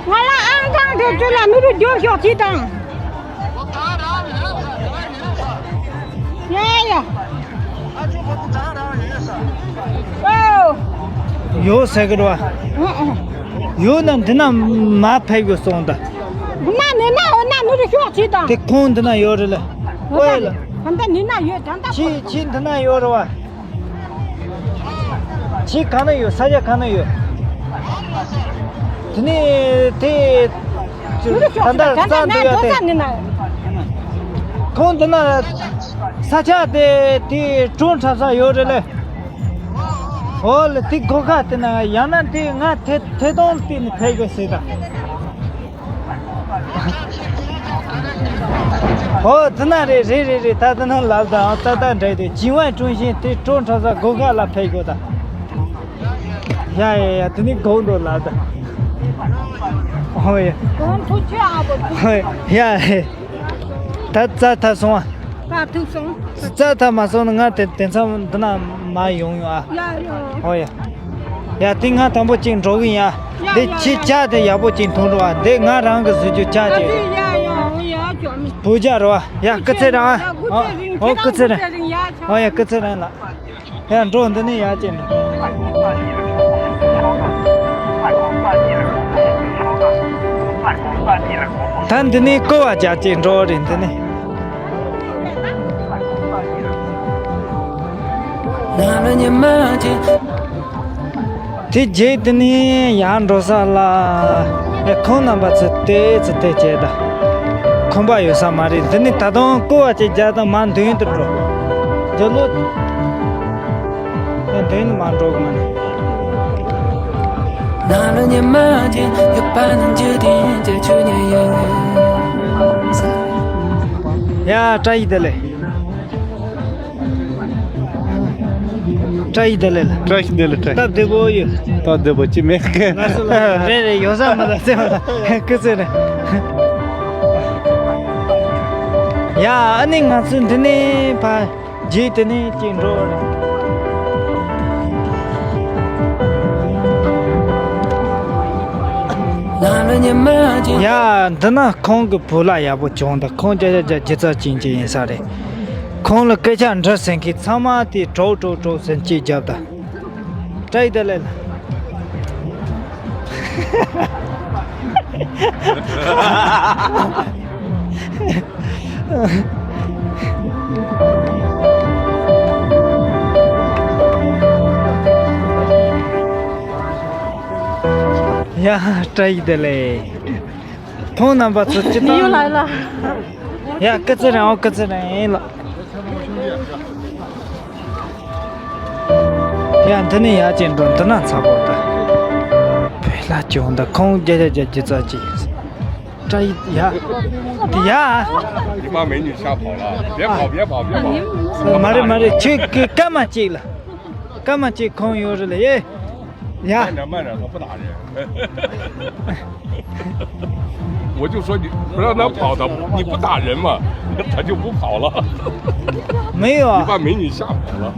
ང་ལ་ཨང་གྲངས་དེ་དེ་ལ་མི་རུ་འཇོག་ཆོག་ཆི་དང་། ཡ་ཡ། ཨོ། ཡོད་ཟེར་གི་རེད་བ། ཨ་ཨ། ཡོད་ན་འདི་ན་མ་ཕེབས་དགོས་སོང་ད། འདི་ན་ནི་ན་འོ་ན་ནུ་རུ་ཤོག་ཅིག་དང་། དེ་ཁོང་འདི་ན་ཡོད་རེད་ལ། ཨོ་ད་ནི་ད་ལྟ་ནི་ན་ཡོད་ད་ལྟ། ཁྱི་ཁྱི་འདི་ན་ཡོད་རེད་བ། ཁྱི་གང་ན་ཡོད། ས་ཆ་གང་ན་ཡོད། དེ་ནས་དེ་ད་ལྟ་རྩ་འདུག་ཡ་དེ། ཁོང་འདི་ན་ས་ཆ་དེ་དེ་གྲོང་འཁྲབ་ས་ཡོད་རེད་ལེ། འོ་ལེ་དེ་སྒོ་ཁ་དེ་ན་ཡང་ན་དེ་ང་ཐེ་ཐེ་གཏོང་བལྟས་ནས་ཕེབས་དགོས་ཟེར་ད། ཨོ་དེ་ན་རེད་རེད་རེད་རེད། ད་དེ་ན་ལབ་དང་ད་ད་འདྲ་དེ་ཅིང་ཝན་ཀྲུང་ཤིན་དེ་གྲོང་འཁྲབ་ས་སྒོ་ཁ་ལ་ཕེབས་དགོས་ད། ཡ་ཡ་ཡ་དེ་ནི་དགོངས་འདུག་ལབ་ད། ཨོ་ཡ། གོང་ཐུག་ཆེ་ཨ་བོ་ཐུག་ཨོ་ཡ། ད་རྩ་ཐ་སོང་ཨ། ད་ཐུག་སོང་། རྩ་ཐ་མ་སོང་ན་ང་དེ་དེ་མཚམས་འདི་ན་མ་ཡོང་ཡོང་ཨ། ཡ་ཡ། ཨོ་ཡ། ཡ་དེ་ང་དང་པོ་གཅིག་འགྲོ་གི་ཡིན་ཨ། ཡ་དེ་ཡ་ཁྱི་ཡ། ལྕགས་དེ་ཡག་པོ་གཅིག་མཐོང་འགྲོ་ཨ། དེ་ང་རང་གི་བཟོ་རྒྱུ་ལྕགས་ཡ་གཅིག་རེད། ཡ་ཡ་ཡ་ཅོ་མི། བུ་ལྕགས་རེད་བ། ཡ་སྐུ་ཚེ་རིང་ཨ། ཨོ་སྐུ་ཚེ་རིང་། ཨོ་ཡ་སྐུ་ཚེ་རིང་ལགས། ཡ་འགྲོ་འདི་ནས་ཡར་ཅིག་འགྲོ། ད་འདི་ནས་ཀོ་བ་རྒྱག་ཅིག་འགྲོ་རེད་འདི་ནས། དེ་རྗེས་དེ་ནས་ཡར་འགྲོ་ས་ལ། ཨེ་ཁོང་རྣམ་པ་ཚོ་དེ་ཚོ་དེ་བྱས་ད། ཁོམ་པ་ཡོད་ས་མ་རེད། འདི་ནི་ད་དུང་ཀོ་བ་ཅིག་རྒྱག་དང་མར་མདུན་དུ་འགྲོ། རྒྱ་ལོ། ད་མདུན་དུ་མར་འགྲོ་དགོས་ནི། ཡ་བཀྲ་ཤིས་བདེ་ལེགས། བཀྲ་ཤིས་བདེ་ལེགས་ལ། བཀྲ་ཤིས་བདེ་ལེགས་བཀྲ་ཤིས། སྟབས་བདེ་པོ་ཡོད། སྟབས་བདེ་པོ་ཅི་མེད་མཁན། ང་ཚོ་ལ་རེ་རེ་ཡོད་ས་མ་ལ་སེམས་ལ་སྐུ་ཚེ་རེ། ཡ་ཨ་ནི་ང་ཚོ་འདི་ནས་ཕར་རྗེས་དེ་ནས་ཅིག་འགྲོ་རེད། ཡ་འདི་ན་ཁོང་གི་བུ་ལ་ཡག་པོ་བྱུང་ད། ཁོང་བརྒྱ་ཆ་བརྒྱ་སྒྱུ་རྩལ་ཅན་ཅིག་ཡིན་ས་རེད། ཁོང་ལ་སྐད་ཆ་འདྲི་ཟེར་མཁན་ཚང་མ་དེ་གྲོགས་གྲོགས་གྲོགས་ཟེར་ཅིག་བརྒྱབ་ད། བཀྲ་ཤིས་བདེ་ལེགས་ལ། ཡ་བཀྲ་ཤིས་བདེ་ལེགས། ཁོང་རྣམ་པ་ཚོ་ཅི་མི་ཡོང་ལ་ལ། ཡ་སྐུ་ཚེ་རིང་། ཨོ་སྐུ་ཚེ་རིང་ལགས། ཡ་འདི་ནས་ཡར་ཅིག་འགྲོ། འདི་ན་ཚ་པོ་ད། བོད་ལ་བྱུང་ད། ཁོང་བརྒྱ་ཆ་བརྒྱ་སྒྱུ་རྩལ་ཅན། བཀྲ་ཤིས་ཡ། ཡ། མ་རེད་མ་རེད། ཁྱོད་ཀྱི་སྐར་མ་གཅིག་ལ། སྐར་མ་གཅིག་ཁོང་ཡོད་རེད་ལ་ཡེ། 呀，慢点，慢点，他不打人。我就说你不让他跑，他你不打人嘛，他就不跑了。没有啊。你把美女吓跑了。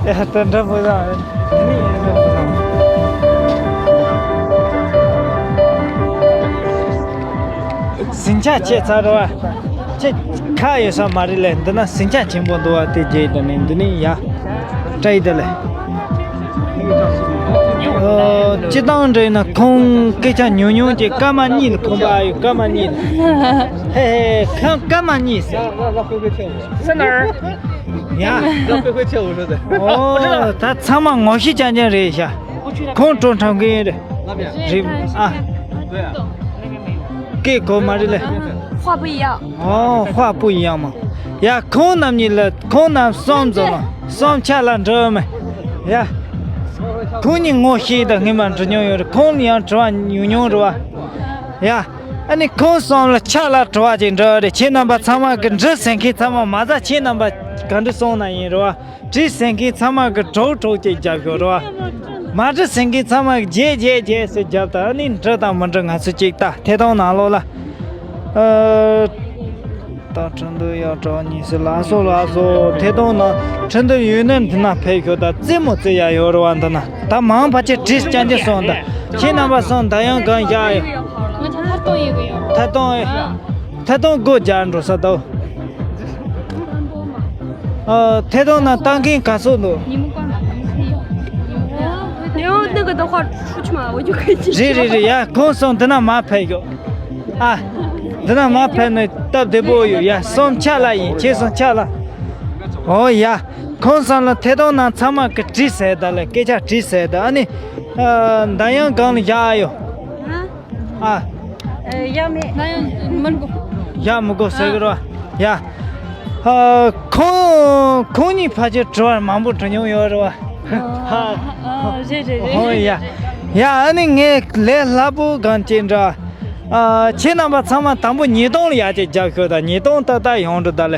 哎，真真不让人，肯定也是不让。ཟིང་ཆ་ཆེ་ཚར་བ། ཁྱེད་ཁ་ཡོད་ས་མ་རེད་ལས། འདི་ན་ཟིང་ཆ་ཆེན་པོ་འདུག་བ། དེ་རྗེས་དེ་ནས་འདི་ནས་ཡ། བཀྲ་ཡི་དེ་ལས། ཨོ། སྤྱི་བཏང་འདྲ་ཡིན་ན་ཁོང་སྐད་ཆ་ཉུང་ཉུང་གི་སྐར་མ་གཉིས་ལ་ཁོང་པ་ཡོད། སྐར་མ་གཉིས་ལ། ཧེ་ཧེ། ཁོང་སྐར་མ་གཉིས་ཟེར། ཡ། ཨོ། ད་ཚང་མ་ངོ་ཤེས་རྐྱང་རྐྱང་རེད་ཤག་ཁོང་བྲོ་འཁྲབ་མཁན་རེད། རེད་ཨ། 给狗买的嘞。话不一样。哦，话不一样嘛。ཡ། ཁོང་རྣམ་གཉིས་ལ་ཁོང་རྣམ་གསུམ་ཙམ་ལ་གསུམ་ཆ་ལ་འགྲོ་མེད། ཡ། ཁོང་གཉིས་ངོ་ཤེས་དང་སྔོན་མ་འགྲོ་མྱོང་ཡོད་རེད། ཁོང་ཡང་དྲི་བ་ཉུང་ཉུང་རེད་བ། ཡ། ཨ་ནི་ཁོང་གསུམ་ལ་ཆ་ལ་དྲི་བ་ཅིག་འདྲི་རེད། ཁྱེད་རྣམ་པ་ཚང་མ་གི་འདྲི་ཟེར་མཁན་ཚང་མ་མ་ཟ། ཁྱེད་རྣམ་པ་ག་འདྲ་སོང་ན་ཡིན་རེད་བ། དྲིས་ཟེར་མཁན་ཚང་མ་གི་གྲོགས་གྲོགས་ཅིག་རྒྱབ་ཤོག་རེད་བ། མ་དྲིས་ཟེར་མཁན་ཚང་མ་གི་རྗེས་རྗེས་རྗེས་ཟེར་རྒྱབ་ད། ཨ་ནི་འདྲི་དང་མི་འདྲི་ང་ཚོ་ཅིག་ལྟ་ཐད་གཏོང་ནང་ལོགས་ལ། ཨ། ད་ཁྲིན་ཏུའུ་ཡག་གྲོགས་གཉིས་སུ་ལགས་སོ་ལགས་སོ། ཐད་གཏོང་ནང་ཁྲིན་ཏུའུ་ཡོད་ན་འདི་ན་ཕེབས་ཤོག་ད། རྩེད་མོ་རྩེ་ཡ་ཡོད་རེད་བ། འདི་ན་ད་མང་ཕལ་ཆེར་དྲིས་རྐྱང་རྐྱང་སོང་ད། ཁྱེད་རྣམ་པ་སོང་ད་ཡང་གང་བཞག་ཡོད། ཐད་གཏོང་ཐད་གཏོང་སྒོ་རྒྱག་འགྲོ་ས་ད། ཨ། ཐད་གཏོང་ནང་ལྟ་མཁན་ག་ཚོད་འདུག 你们关门，你们可以用。你用那个的话出去嘛，我就可以进去。 རེད་རེད་རེད། ཡ། ཁོང་གསུམ་འདི་ན་མར་ཕེབས་ཤོག་ཨ། འདི་ན་མར་ཕེབས་ནས་སྟབས་བདེ་པོ་ཡོད། ཡ། གསུམ་ཆ་ལ་ཡིན། ཁྱེད་གསུམ་ཆ་ལ། ཨོ་ཡ། ཁོང་གསུམ་ལ་ཐད་གཏོང་ནང་ཚང་མ་གི་དྲིས་ཟེར་ད་ལས། སྐད་ཆ་དྲིས་ཟེར་ད། ཨ་ནི། ཨ། ད་ཡང་གང་ལ་བཞག་ཡོད། ཨ། ཡ་མེད། ཡ་མི་དགོས། ཡ་མི་དགོས་ཟེར་གི་རོ། ཡ། ཨ། ཁོང་ཁོང་གཉིས་ཕལ་ཆེར་དྲི་བ་མང་པོ་དྲི་མྱོང་ཡོད་རེད་བ། ཨ། རེད་རེད་རེད། ཧོ་ཡ། ཡ། ཨ་ནི་ངས་ལས་སླ་པོ་གང་ཅི་འདྲ། ཨ། ཁྱེད་རྣམ་པ་ཚང་མ་དང་པོ་ཉིས་སྟོང་ལ་ཡར་ཅིག་རྒྱབ་ཤོག་ད། ཉིས་སྟོང་ཏག་ཏག་ཡོང་འགྲོ་ད་ལས།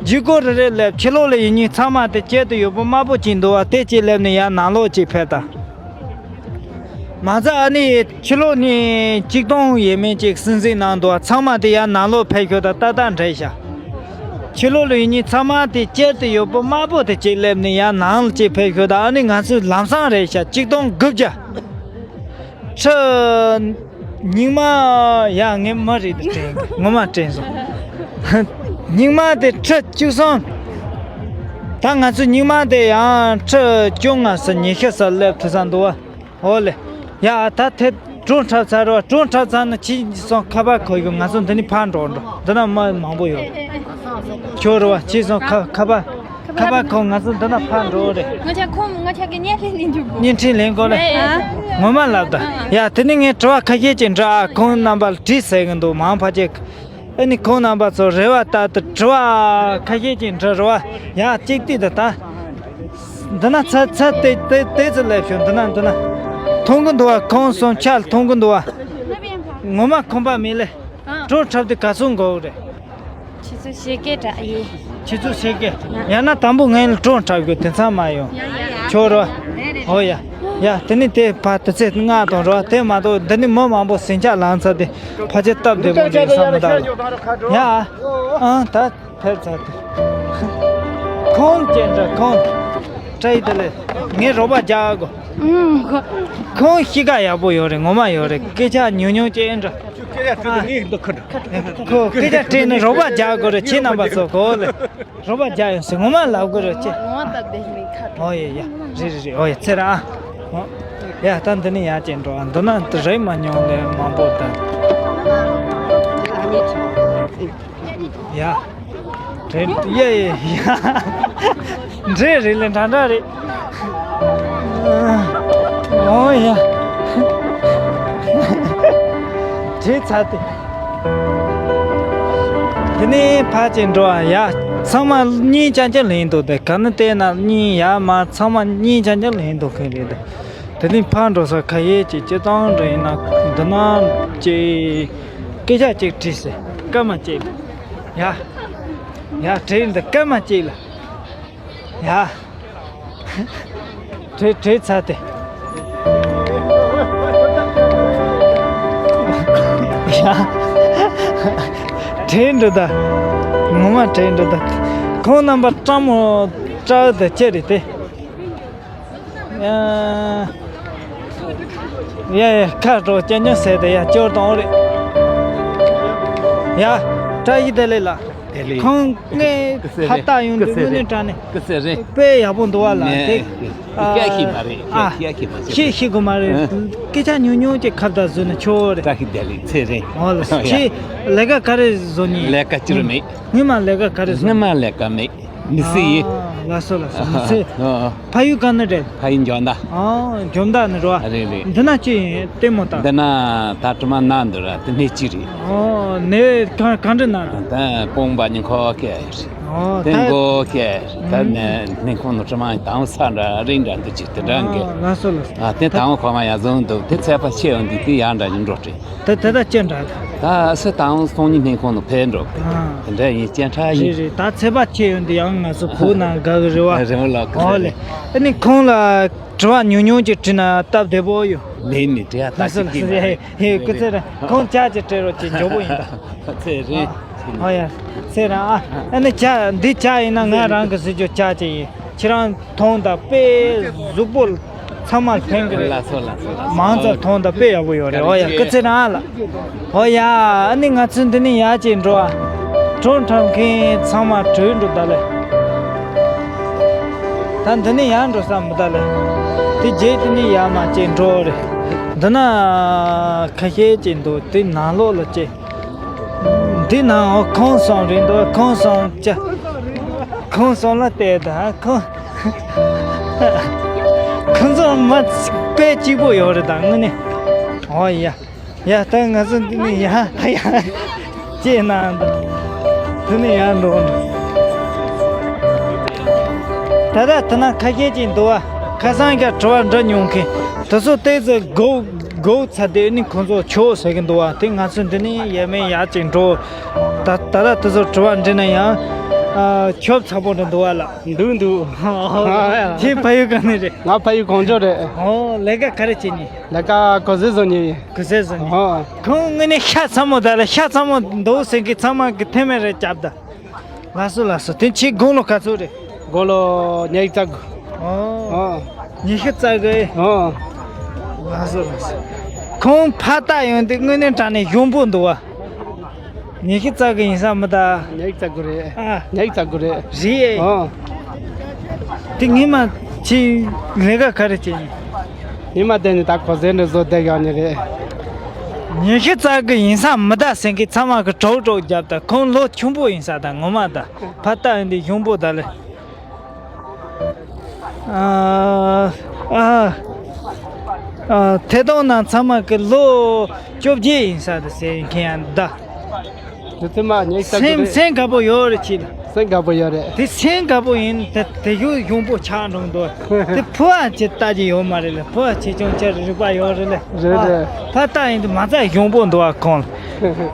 ཇུས་འགོད་རེ་རེ་སླེབས། ཕྱི་ལོགས་ལ་ཡིན་ཉིན་ཚང་མ་དེ་དཀྱིལ་དུ་ཡོད་པོ་དམར་པོ་ཅིག་འདུག་བ། དེ་ཅིག་སླེབས་ནས་ཡར་ནང་ལོགས་ཅིག་ཕེབས་དང་། མ་ཚད་ཨ་ནི་ཕྱི་ལོགས་ནས་ཆིག་སྟོང་ཡས་མས་ཅིག་སྲིད་འཛིན་གནང་འདུག་བ། ཚང་མ་དེ་ཡར་ནང་ལོགས་ཕེབས་ཤོག་ད། ཏག་ཏག་འདྲ་ཤག་ཕྱི་ལོགས་ལ་ཡིན་ཉིན་ཚང་མ་དེ་དཀྱིལ་དུ་ཡོད་པོ་དམར་པོ་དེ་ཅིག་སླེབས་ནས་ཡར་ནང་ལ་ཅིག་ཕེབས་ཤོག་ད། ཨ་ནི་ང་ཚོའི་ལམ་སང་རེད་ཤག་ཆིག་སྟོང་དགུ་བརྒྱ། ཁྲི། སྙིང་མ། ཡ། ངས་མ་རེད་དེ་དྲན་གི། ངོ་མ་དྲན་སོང་། སྙིང་མ་དེ་ཁྲི་བཅུ་གསུམ། ད་ང་ཚོ་སྙིང་མ་དེ་ཡང་ཁྲི་བཅོ་ལྔ་ས་ཉི་ཤུ་ས་སླེབས་ཐུབ་ས་འདུག་བ། ཨོ་ལེ། ཡ། ད་དེ་བྲོ་འཁྲབ་ཚར་རོ། བྲོ་འཁྲབ་ཚར་ན་ཁྱེད་ཚོ་ཁ་པར་ཁོ་ཡོད། ང་ཚོ་འདི་ནས་ཕར་འགྲོ་འགྲོ། འདི་ན་མི་མང་པོ་ཡོད། ཁྱོད་རེད་བ། ཁྱེད་ཚོ་ཁ་ཁ་པར། ཁ་པར་ཁོ་ང་ཚོ་འདི་ན་ཕར་འགྲོ་རེད། ང་ཆ་ཁོང་ང་ཆ་གི་བརྙན་འཕྲིན་ལེན་འཇུག་གོ། བརྙན་འཕྲིན་ལེན་དགོས་ལེ། ཨ། ངོ་མ་ལབ་ད། ཡ། དེ་ནི་ངས་དྲི་བ་ཁ་ཤས་ཅིག་འདྲི་ཨ། ཁོང་རྣམ་པ་ལ་དྲིས་ཟེར་གི་འདུག་མང་ཕལ་ཆེར། ཨ་ནི་ཁོང་རྣམ་པ་ཚོ་རེ་བ་ལྟར་དུ་དྲི་བ་ཁ་ཤས་ཅིག་འདྲི་རོགས། ཡ། གཅིག་ལྟོས་ད་ད། འདི་ན་ཚ་ཚ་དེ་དེ་དེ་ཚོ་ལས་ཤོད། འདི་ན་འདི་ན། མཐོང་གི་འདུག་བ། ཁོང་གསུམ་ཆ་ལ་མཐོང་གི་འདུག་བ། ངོ་མ་ཁོམ་པ་མེད་ལེ། བྲོ་འཁྲབ་དུས་ག་ཚོད་འགོར་རེད། ཆུ་ཚོད་ཕྱེད་ཀའི་དྲ་ཡིན། ཆུ་ཚོད་ཕྱེད་ཀ། ཡང་ན་དང་པོ་ངའི་ལ་བྲོ་འཁྲབ་དགོས། དེ་ཚང་མ་ཡོང་། ཡ་ཡ། ཁྱོད་རོ། ཨོ་ཡ། ཡ། དེ་ནི་དེ་ཕར་དུ་ཚེ་ལྔ་དང་རོ། དེ་མ་གཏོགས་འདི་ནི་མི་མང་པོ་ཟིང་ཆ་ལངས་ཚར་དེ། ཕལ་ཆེར་སྟབས་བདེ་པོ་འདུག་བསམ་མི་གདའ་རོ། ཡ། ཨང་ད་ཕེབས་ཚར་དེ། ཁོང་ཅན་འདྲ་ཁོང་། བཀྲ་ཡི་དེ་ལས། ངས་རོགས་པ་རྒྱག་གོ། ཁོང་གཤིས་ཀ་ཡག་པོ་ཡོད་རེད། ངོ་མ་ཡོད་རེད། སྐད་ཆ་ཉུང་ཉུང་ཅན་འདྲ། ཁོ་སྐད་ཆ་དྲིས་ནས་རོགས་པ་རྒྱག་དགོས་རེད། ཁྱེད་རྣམ་པ་ཚོ་གོ་ལེ། རོགས་པ་རྒྱག་ཡོང་ཟེར་ངོ་མ་ལབ་དགོས་རེད་ཅེ། ངོ་མ་སྟབས་བདེ་མིན་ཁ། ཨོ་ཡེ་ཡ། རེད་རེད་རེད། ཨོ་ཡེ་ཚེ་ར། ཨོ། ཡ་ད་འདི་ནི་ཡ་ཅན་འགྲོ། ཨ་འདི་ན་འདི་རེད་མ་མྱོང་ལེ་མང་པོ་ད། ཡ། རེད་ཡ་ཡ་ཡ། འདྲེ་རེད་ལེ། འདྲ་འདྲ་རེད། ཨོ་ཡ། འདྲེ་ཚ་དེ། དེ་ནས་ཕར་ཅིག་འགྲོ་ཨ། ཡ། ཚང་མ་གཉིས་རྐྱང་རྐྱང་ལེན་འདུག་དེ་ག་ནི་བལྟས་ན་གཉིས་ཡ་མ་ཚང་མ་གཉིས་རྐྱང་རྐྱང་ལེན་འདུག་མཁན་རེད་དེ། དེ་ནས་ཕར་འགྲོ་ས་ཁ་ཡས་ཀྱི་སྤྱི་བཏང་འདྲ་ཡིན་ན་འདི་ན་ཀྱི་སྐད་ཆ་ཅིག་དྲིས་ཟེར། སྐར་མ་གཅིག་ལ། ཡ། ཡ་དྲིས་འདི་སྐར་མ་གཅིག་ལ། ཡ། བྲེལ་བྲེལ་ཚར་ཏེ། ཡ། བྲེལ་འགྲོ་ད། ངོ་མ་བྲེལ་འགྲོ་ད། ཁོང་རྣམ་པ་སྤྲང་མོ་སྤྲང་ད་ཅི་རེད་དེ། ཡ། ཡ་ཡ་ཁ་དྲོ་སྐྱ་ཉོ་ཟེར་ཏེ་ཡ་སྐྱོར་དང་རེད། ཡ། བཀྲ་ཤིས་བདེ་ལེགས་ལགས། དེ་ལས། ཁོང་ངས་ཕ་རྟགས་ཡོང་དུས་དངོས་གནས་དྲང་གནས། སྐུ་ཚེ་རིང་། དཔེ་ཡག་པོ་འདུག་བ་ལ་དེ། སྐད་ཤེས་མ་རེད། ཨ། སྐད་ཤེས་མ་རེད། ཤེས་ཤེས་གི་མ་རེད། ཨ། སྐད་ཆ་ཉུང་ཉུང་ཅིག་ཁ་བརྡ་བཟོས་ན་ཆོག་རེད། བཀྲ་ཤིས་བདེ་ལེགས་ཚེ་རིང་། འོ་ལ་ཡ། ཁྱེད་ལས་ཀ་ག་རེ་བཟོ་ཉིན། ལས་ཀ་ཅི་རུ་མེད། ངས་མ་ལས་ཀ་ག་རེ་བཟོ། ངས་མ་ལས་ཀ་མེད། མི་སི་ཡིན། ཨ། ལགས་སོ་ལགས་སོ། མི་སི། ཨ། ཕ་ཡུལ་ག་ནས་རེད། ཕ་ཡུལ་འཇོ་མདའ། ཨ། འཇོ་མདའ་ནས་རོ། རེད་རེད། འདི་ན་ཅི་ཡིན་ལྟད་མོ་ལྟ། འདི་ན་ད་དྲི་མ་ན་འདི་ར་དེ་ནས་ཅི་རེད། ཨོ། ནས་ག་ག་འདྲ་ན་རེད། ད་ཀོང་པ་ཉིན་ཁོ་ཁེ་རེད། ཨོ། དེ་ད་མགོ་ཁེ་རེད། ད་ནས་ནས་ཁོང་ནོ་དྲི་མ་དང་ས་འདྲ་རིང་འདྲ་འདུག་ཅིག་དེ་འདྲ་འགེ། ཨ། ལགས་སོ་ལགས་སོ། ཨ། དེ་དང་ཁོ་མ་ཡ་བཟུང་འདུག་དེ་ཚད་པ་ཆེ་ཡོང་དུས་དེ་ཡང་འདྲ་ཡིན་འགྲོ་རེད། ད་དེ་ད་ཅི་འདྲ་ད། ད་ཨ་སི་དང་སོང་ཉིན་ནས་ཁོང་ནོ་ཕེ་འགྲོ། ཨ། དེ་འདྲ་ཡིན་སྐྱེ་ཕྲ་ཡིན། རེད་རེད། ད་ཚད་པ་ཆེ་ཡོང་དུས་ཡང་ང་ཚོ་བོད་ནང་དགའ་གི་རེད་བ། རེད་བ་ལགས། ཨོ་ལེ། ཨ་ནི་ཁོང་ལ་དྲི་བ་ཉུང་ཉུང་ཅིག་དྲིས་ན་སྟབས་བདེ་པོ་ཡོད། ལེ་ནི་དྲི་ཡ་ད་ལགས་སོ་ཅིག་ལགས་སོ། ཡ་ཡ་སྐུ་ཚེ་རིང་། ཁོང་ཅག་ཅིག་སྤྲད་རོགས་ཅིག་མགྱོགས་པོ་ཡིན་ད། ཚེ་རིང་། ཨོ་ཡ། ཚེ་རིང་ཨ། ཨ་ནི་ཅག་འདི་ཅག་ཡིན་ན་ང་རང་གི་ཟེར་རྒྱུ་ཅག་ཅིག་ཡིན། ཁྱེད་རང་མཐོང་དང་དཔེ་གཟུགས་པོ་ཚང་མ་ལྷན་གྱི་རེད། ལགས་སོ་ལགས་སོ་ལགས་སོ། མང་ཙམ་མཐོང་དང་དཔེ་ཡག་པོ་ཡོད་རེད། ཨོ་ཡ་སྐུ་ཚེ་རིང་ལགས། ཨོ་ཡ། ཨ་ནི་ང་ཚོ་འདི་ནས་ཡར་ཅིག་འགྲོ་ཨ། བྲོ་འཁྲབ་མཁན་ཚང་མ་བྲོས་འགྲོ་ད་ལེ། ད་འདི་ནས་ཡར་འགྲོ་ས་མི་ད་ལེ། དེ་རྗེས་དེ་ནས་ཡར་མར་ཅིག་འགྲོ་རེད། འདི་ན་ཁ་ཤས་ཅིག་འདུག་དེ་ནང་ལོགས་ལ་ཅིག་འདི་ནང་ཁོང་གསུམ་རེད་འདུག་ཁོང་གསུམ་ཅི། ཁོང་གསུམ་ལ་བལྟས་ད་ཁོང་། ཁོང་ཚོ་མ་དཔེ་སྐྱིད་པོ་ཡོད་རེད་ད་དངོས་གནས། ཨོ་ཡ། ཡ་ད་ང་ཚོ་འདི་ནས་ཡ་ཡ། ཅེ་ན་འདི་ནས་ཡ་འགྲོ་ནས། ད་ད་དེ་ན་ཁ་ཤས་ཅིག་འདུག་བ། ཁ་སང་ག་དྲི་བ་འདྲི་མྱོང་མཁན། དེ་ཚོ་ཏོག་ཙམ་སྒུག་སྒུག་ཚར་དུས་ནི་ཁོང་ཚོ་ཆོག་ཟེར་གི་འདུག་བ། དེ་ང་ཚོ་འདི་ནས་ཡར་མར་ཡར་ཅིག་འགྲོ། ད་ད་ད་དེ་ཚོ་དྲི་བ་འདྲི་ན་ཡང་། ཨ། ཁྱོད་ཚ་པོ་འདྲ་འདུག་བ་ལ། འདུག་འདུག་ཁྱེད་ཕ་ཡུལ་ག་ནས་རེད། ང་ཕ་ཡུལ་གངས་ལྗོངས་རེད། ཨོ། ལས་ཀ་ག་རེ་བྱེད་ནི། ལས་ཀ་གོ་ཟས་བཟོ་ནི་ཡིན། གོ་ཟས་བཟོ་ནི། ཨོ། ཁོང་དངོས་གནས་ཤ་ཚ་མོ་ད་ལ་ཤ་ཚ་མོ་འདུག་ཟེར་གི་ཚང་མ་གི་ཐེ་མེ་རེ་རྒྱབ་ད། ལགས་སོ་ལགས་སོ། དེ་ཁྱེད་དགུང་ལོ་ག་ཚོད་རེད། དགུང་ལོ་ཉི་ཤུ་རྩ་དགུ། ཨོ། ཨོ། ཉི་ཤུ་རྩ་དགུ་ཨེ། ཨོ། ལགས་སོ་ལགས་སོ། ཁོང་ཕ་རྟགས་ཡོང་དུས་དངོས་གནས་དྲང་གནས་གཞོན་པོ་འདུག་བ། ཉི་ཤུ་རྩ་དགུ་ཡིན་ས་མི་གདའ། ཉི་ཤུ་རྩ་དགུ་རེད། ཨ། ཉི་ཤུ་རྩ་དགུ་རེད། རེད་ཨེ། ཨོ། དེ་ངས་མ་ཁྱེད་ལས་ཀ་ག་རེ་བྱེད་ནི། ཉི་མ་དེ་ནི་ད་གོ་ཟས་འདྲ་བཟོ་བསྡད་ཡོད་ནི་རེད། ཉི་ཤུ་རྩ་དགུ་ཡིན་ས་མི་གདའ་ཟེར་མཁན་ཚང་མ་གི་གྲོགས་གྲོགས་རྒྱབ་ད། ཁོང་ལོ་ཆུང་པོ་ཡིན་ས་ད་ངོ་མ་ད། ཕ་རྟགས་ཡིན་དུས་གཞོན་པོ་ད་ལེ། ཨ། ཨ། ཨ། ཐད་གཏོང་ནང་ཚང་མ་གི་ལོ་བཅོ་བརྒྱད་ཡིན་ས་ད་ཟེར་མཁན་ཡང་ད། དེ་ཚོ་མ་ཉེག་ས་སེམས་རེད། སེམས་དགའ་པོ་ཡོད་རེད་ཁྱེད་ལ། སེམས་དགའ་པོ་ཡོད་རེད། དེ་སེམས་དགའ་པོ་ཡིན་དེ་དེ་ཡུ་གཞོན་པོ་ཆགས་འགྲོ་འདུག་དེ་ཕོ་བ་ཆེ་ལྟ་གི་ཡོད་མ་རེད་ལ། ཕོ་བ་ཆེ་ཆུང་ཆེ་རིག་པ་ཡོད་རེད་ལ། རེད་རེད། ཕ་རྟགས་ཡིན་དུས་མ་རྩ་གཞོན་པོ་འདུག་བ་ཁོང་ལ།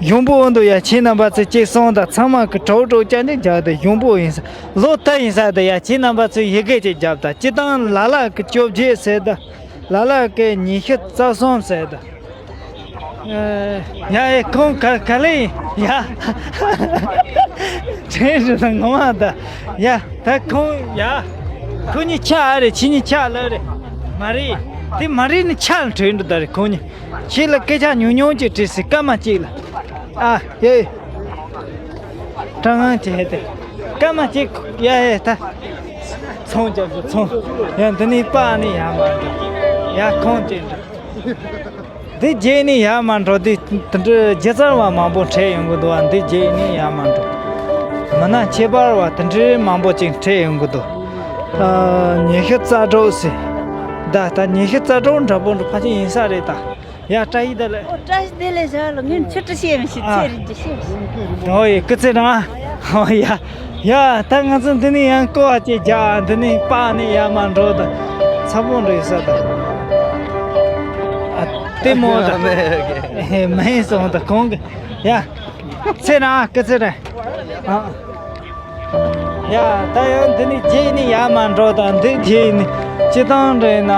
གཞོན་པོ་འོ་འདུག་ཡ། ཁྱེད་རྣམ་པ་ཚོས་ཅིག་གསུངས་དང་ཚང་མ་གི་གྲོགས་གྲོགས་ཅན་དེ་རྒྱག་དེ་གཞོན་པོ་ཡིན་ས་ལོ་ལྟ་ཡིན་ས་དེ་ཡ། ཁྱེད་རྣམ་པ་ཚོས་ཡི་གེ་ཅིག་རྒྱབ་དང་། སྤྱི་བཏང་ལ་ལ་གི་བཅོ་བརྒྱད་ཟེར་དང་། ལ་ལ་གི་ཉི་ཤུ་རྩ་གསུམ་ཟེར་ད། ཡ་ཡ་ཁོང་ག་ག་ལེ་ཡ། དྲན་རེད་ད་ངོ་མ་ད། ཡ་ད་ཁོང་ཡ། ཁོ་གཉིས་ཆ་ཨ་རེད། ཁྱེད་གཉིས་ཆ་ལ་རེད། མ་རེད། དེ་མ་རེད་ནི་ཆ་ལ་དྲན་འགྲོ་ད་རེད་ཁོང་གཉིས། ཁྱེད་ལ་སྐད་ཆ་ཉུང་ཉུང་ཅིག་དྲིས་སི་སྐར་མ་གཅིག་ལ། ཨ་ཡེ། དྲང་ངང་བྱས་ཏེ། སྐར་མ་གཅིག་ཡ་ཡ་ད། ཚོང་རྒྱབ་ཀྱི་ཚོང་། ཡ་འདི་ནས་པ་ནི་ཡ་མ་འགྲོ། ཡ་ཁོང་ཅིག་འགྲོ། འདི་རྗེས་ནས་ཡ་མ་འགྲོ་དུས་དེ་འདྲའི་སྒྱུ་རྩལ་བ་མང་པོ་འཕྲད་ཡོང་གི་འདུག་བ། འདི་རྗེས་ནས་ཡ་མ་འགྲོ། མི་སྣ་ཁྱད་པར་བ་དེ་འདྲའི་མང་པོ་ཅིག་འཕྲད་ཡོང་གི་འདུག་ཨ། ཉི་ཤུ་རྩ་དྲུག་ཟེར། ད་ད་ཉི་ཤུ་རྩ་དྲུག་འདྲ་པོ་འདྲ་ཕལ་ཆེར་ཡིན་ས་རེད་ད། ཡ་བཀྲ་ཤིས་བདེ་ལེགས། ཨོ་བཀྲ་ཤིས་བདེ་ལེགས་ཟེར་ལ་ངས་ཆུ་བྲི་ཤེས་མི་ཤེས། ཨ། ཚེ་རིང་གི་ཤེས་མི་ཤེས། ཨོ་ཡེ་སྐུ་ཚེ་རིང་། ཨོ་ཡ། ཡ་ད་ང་ཚོ་འདི་ནས་ཡང་ཀོ་བ་ཅེ་རྒྱ་འདི་ནས་པ་ནས་ཡ་མ་འགྲོ་ད། ཚ་པོ་འགྲོ་ཡི་ས་ད། ཨ་ལྟད་མོ་ད། མ་ཡིན་སོང་ད་གོང་གི། ཡ། ཚེ་རིང་སྐུ་ཚེ་རིང་། ཨ། ཡ། ད་ཡང་འདི་ནས་རྗེས་ནས་ཡར་མར་འགྲོ་དང་འདི་རྗེས་ནས་སྤྱི་བཏང་རེད་ན།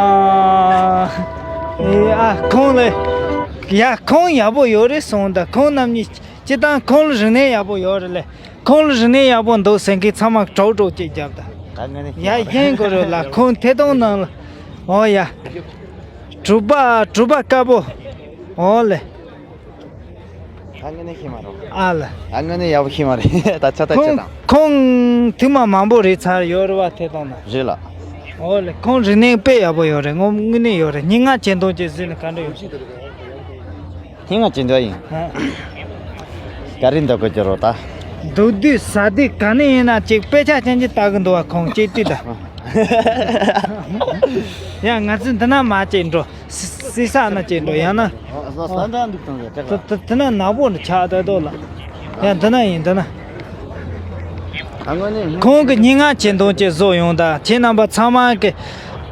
ཨེ་ཨ་ཁོང་ལ་ཡ་ཁོང་ཡག་པོ་ཡོད་རེད་གསུངས། ད་ཁོང་རྣམ་གཉིས་སྤྱི་བཏང་ཁོང་ལ་རིག་གནས་ཡག་པོ་ཡོད་རེད་ལེ། ཁོང་ལ་རིག་གནས་ཡག་པོ་འདུག་ཟེར་མཁན་ཚང་མ་གྲོགས་གྲོགས་ཅིག་རྒྱབ་ད། ད་ངོས་ནས་ཡ་ཤེས་དགོས་རེད་ལ། ཁོང་ཐད་གཏོང་ནང་ལ། ཨོ་ཡ། གྲུ་པ་གྲུ་པ་དཀར་པོ། ཨོ་ལེ། ད་དངོས་གནས་ཤེས་མ་རེད། ཨ་ལ། ད་དངོས་གནས་ཡག་པོ་ཤེས་མ་རེད། ད་ཆ་ད་ཁོང་ཆ་དང་། ཁོང་ཐུན་མ་མང་པོ་རེད་ཚར་ཡོད་རེད་བ། ཐད་གཏོང་ན། རེད་ལ། ཨོ་ལེ། ཁོང་རིག་གནས་དཔེ་ཡག་པོ་ཡོད་རེད། ངོ་དངོས་གནས་ཡོད་རེད། སྙན་ངག་བྱེད་འདོད་ཅེས་ཟེར་ནས་ག་འདྲ་ཡོད། སྙན་ངག་བྱེད་འདོད་ཡིན། ཧ། ག་རེ་འདོད་གི་ཅི་རོ་ད། འདུག་དུས་ཟ་དུས་ག་ནས་ཡིན་ན་ཅིག་དཔེ་ཆ་ཅན་ཅིག་ལྟ་གི་འདུག་བ། ཁོང་ཅིག་དུས་ད། ཡ་ང་ཚོ་འདི་ན་མ་ཅིག་འགྲོ། སི་སི་ས་ན་ཅིག་འགྲོ་ཡང་ན། ཨ་ས་ས་འདྲ་འདུག་དང་ཟེར་ད་དྲག་ད་ད་ན་ནག་པོ་འདྲ་ཆགས་ད་དོ་ལ། ཡ་འདི་ན་ཡིན་འདི་ན། ཨ་ངོ་ནས། ཁོང་གི་སྙན་ངག་བྱེད་འདོད་ཅེས་བཟོ་ཡོང་ད། ཁྱེད་རྣམ་པ་ཚང་མ་གི་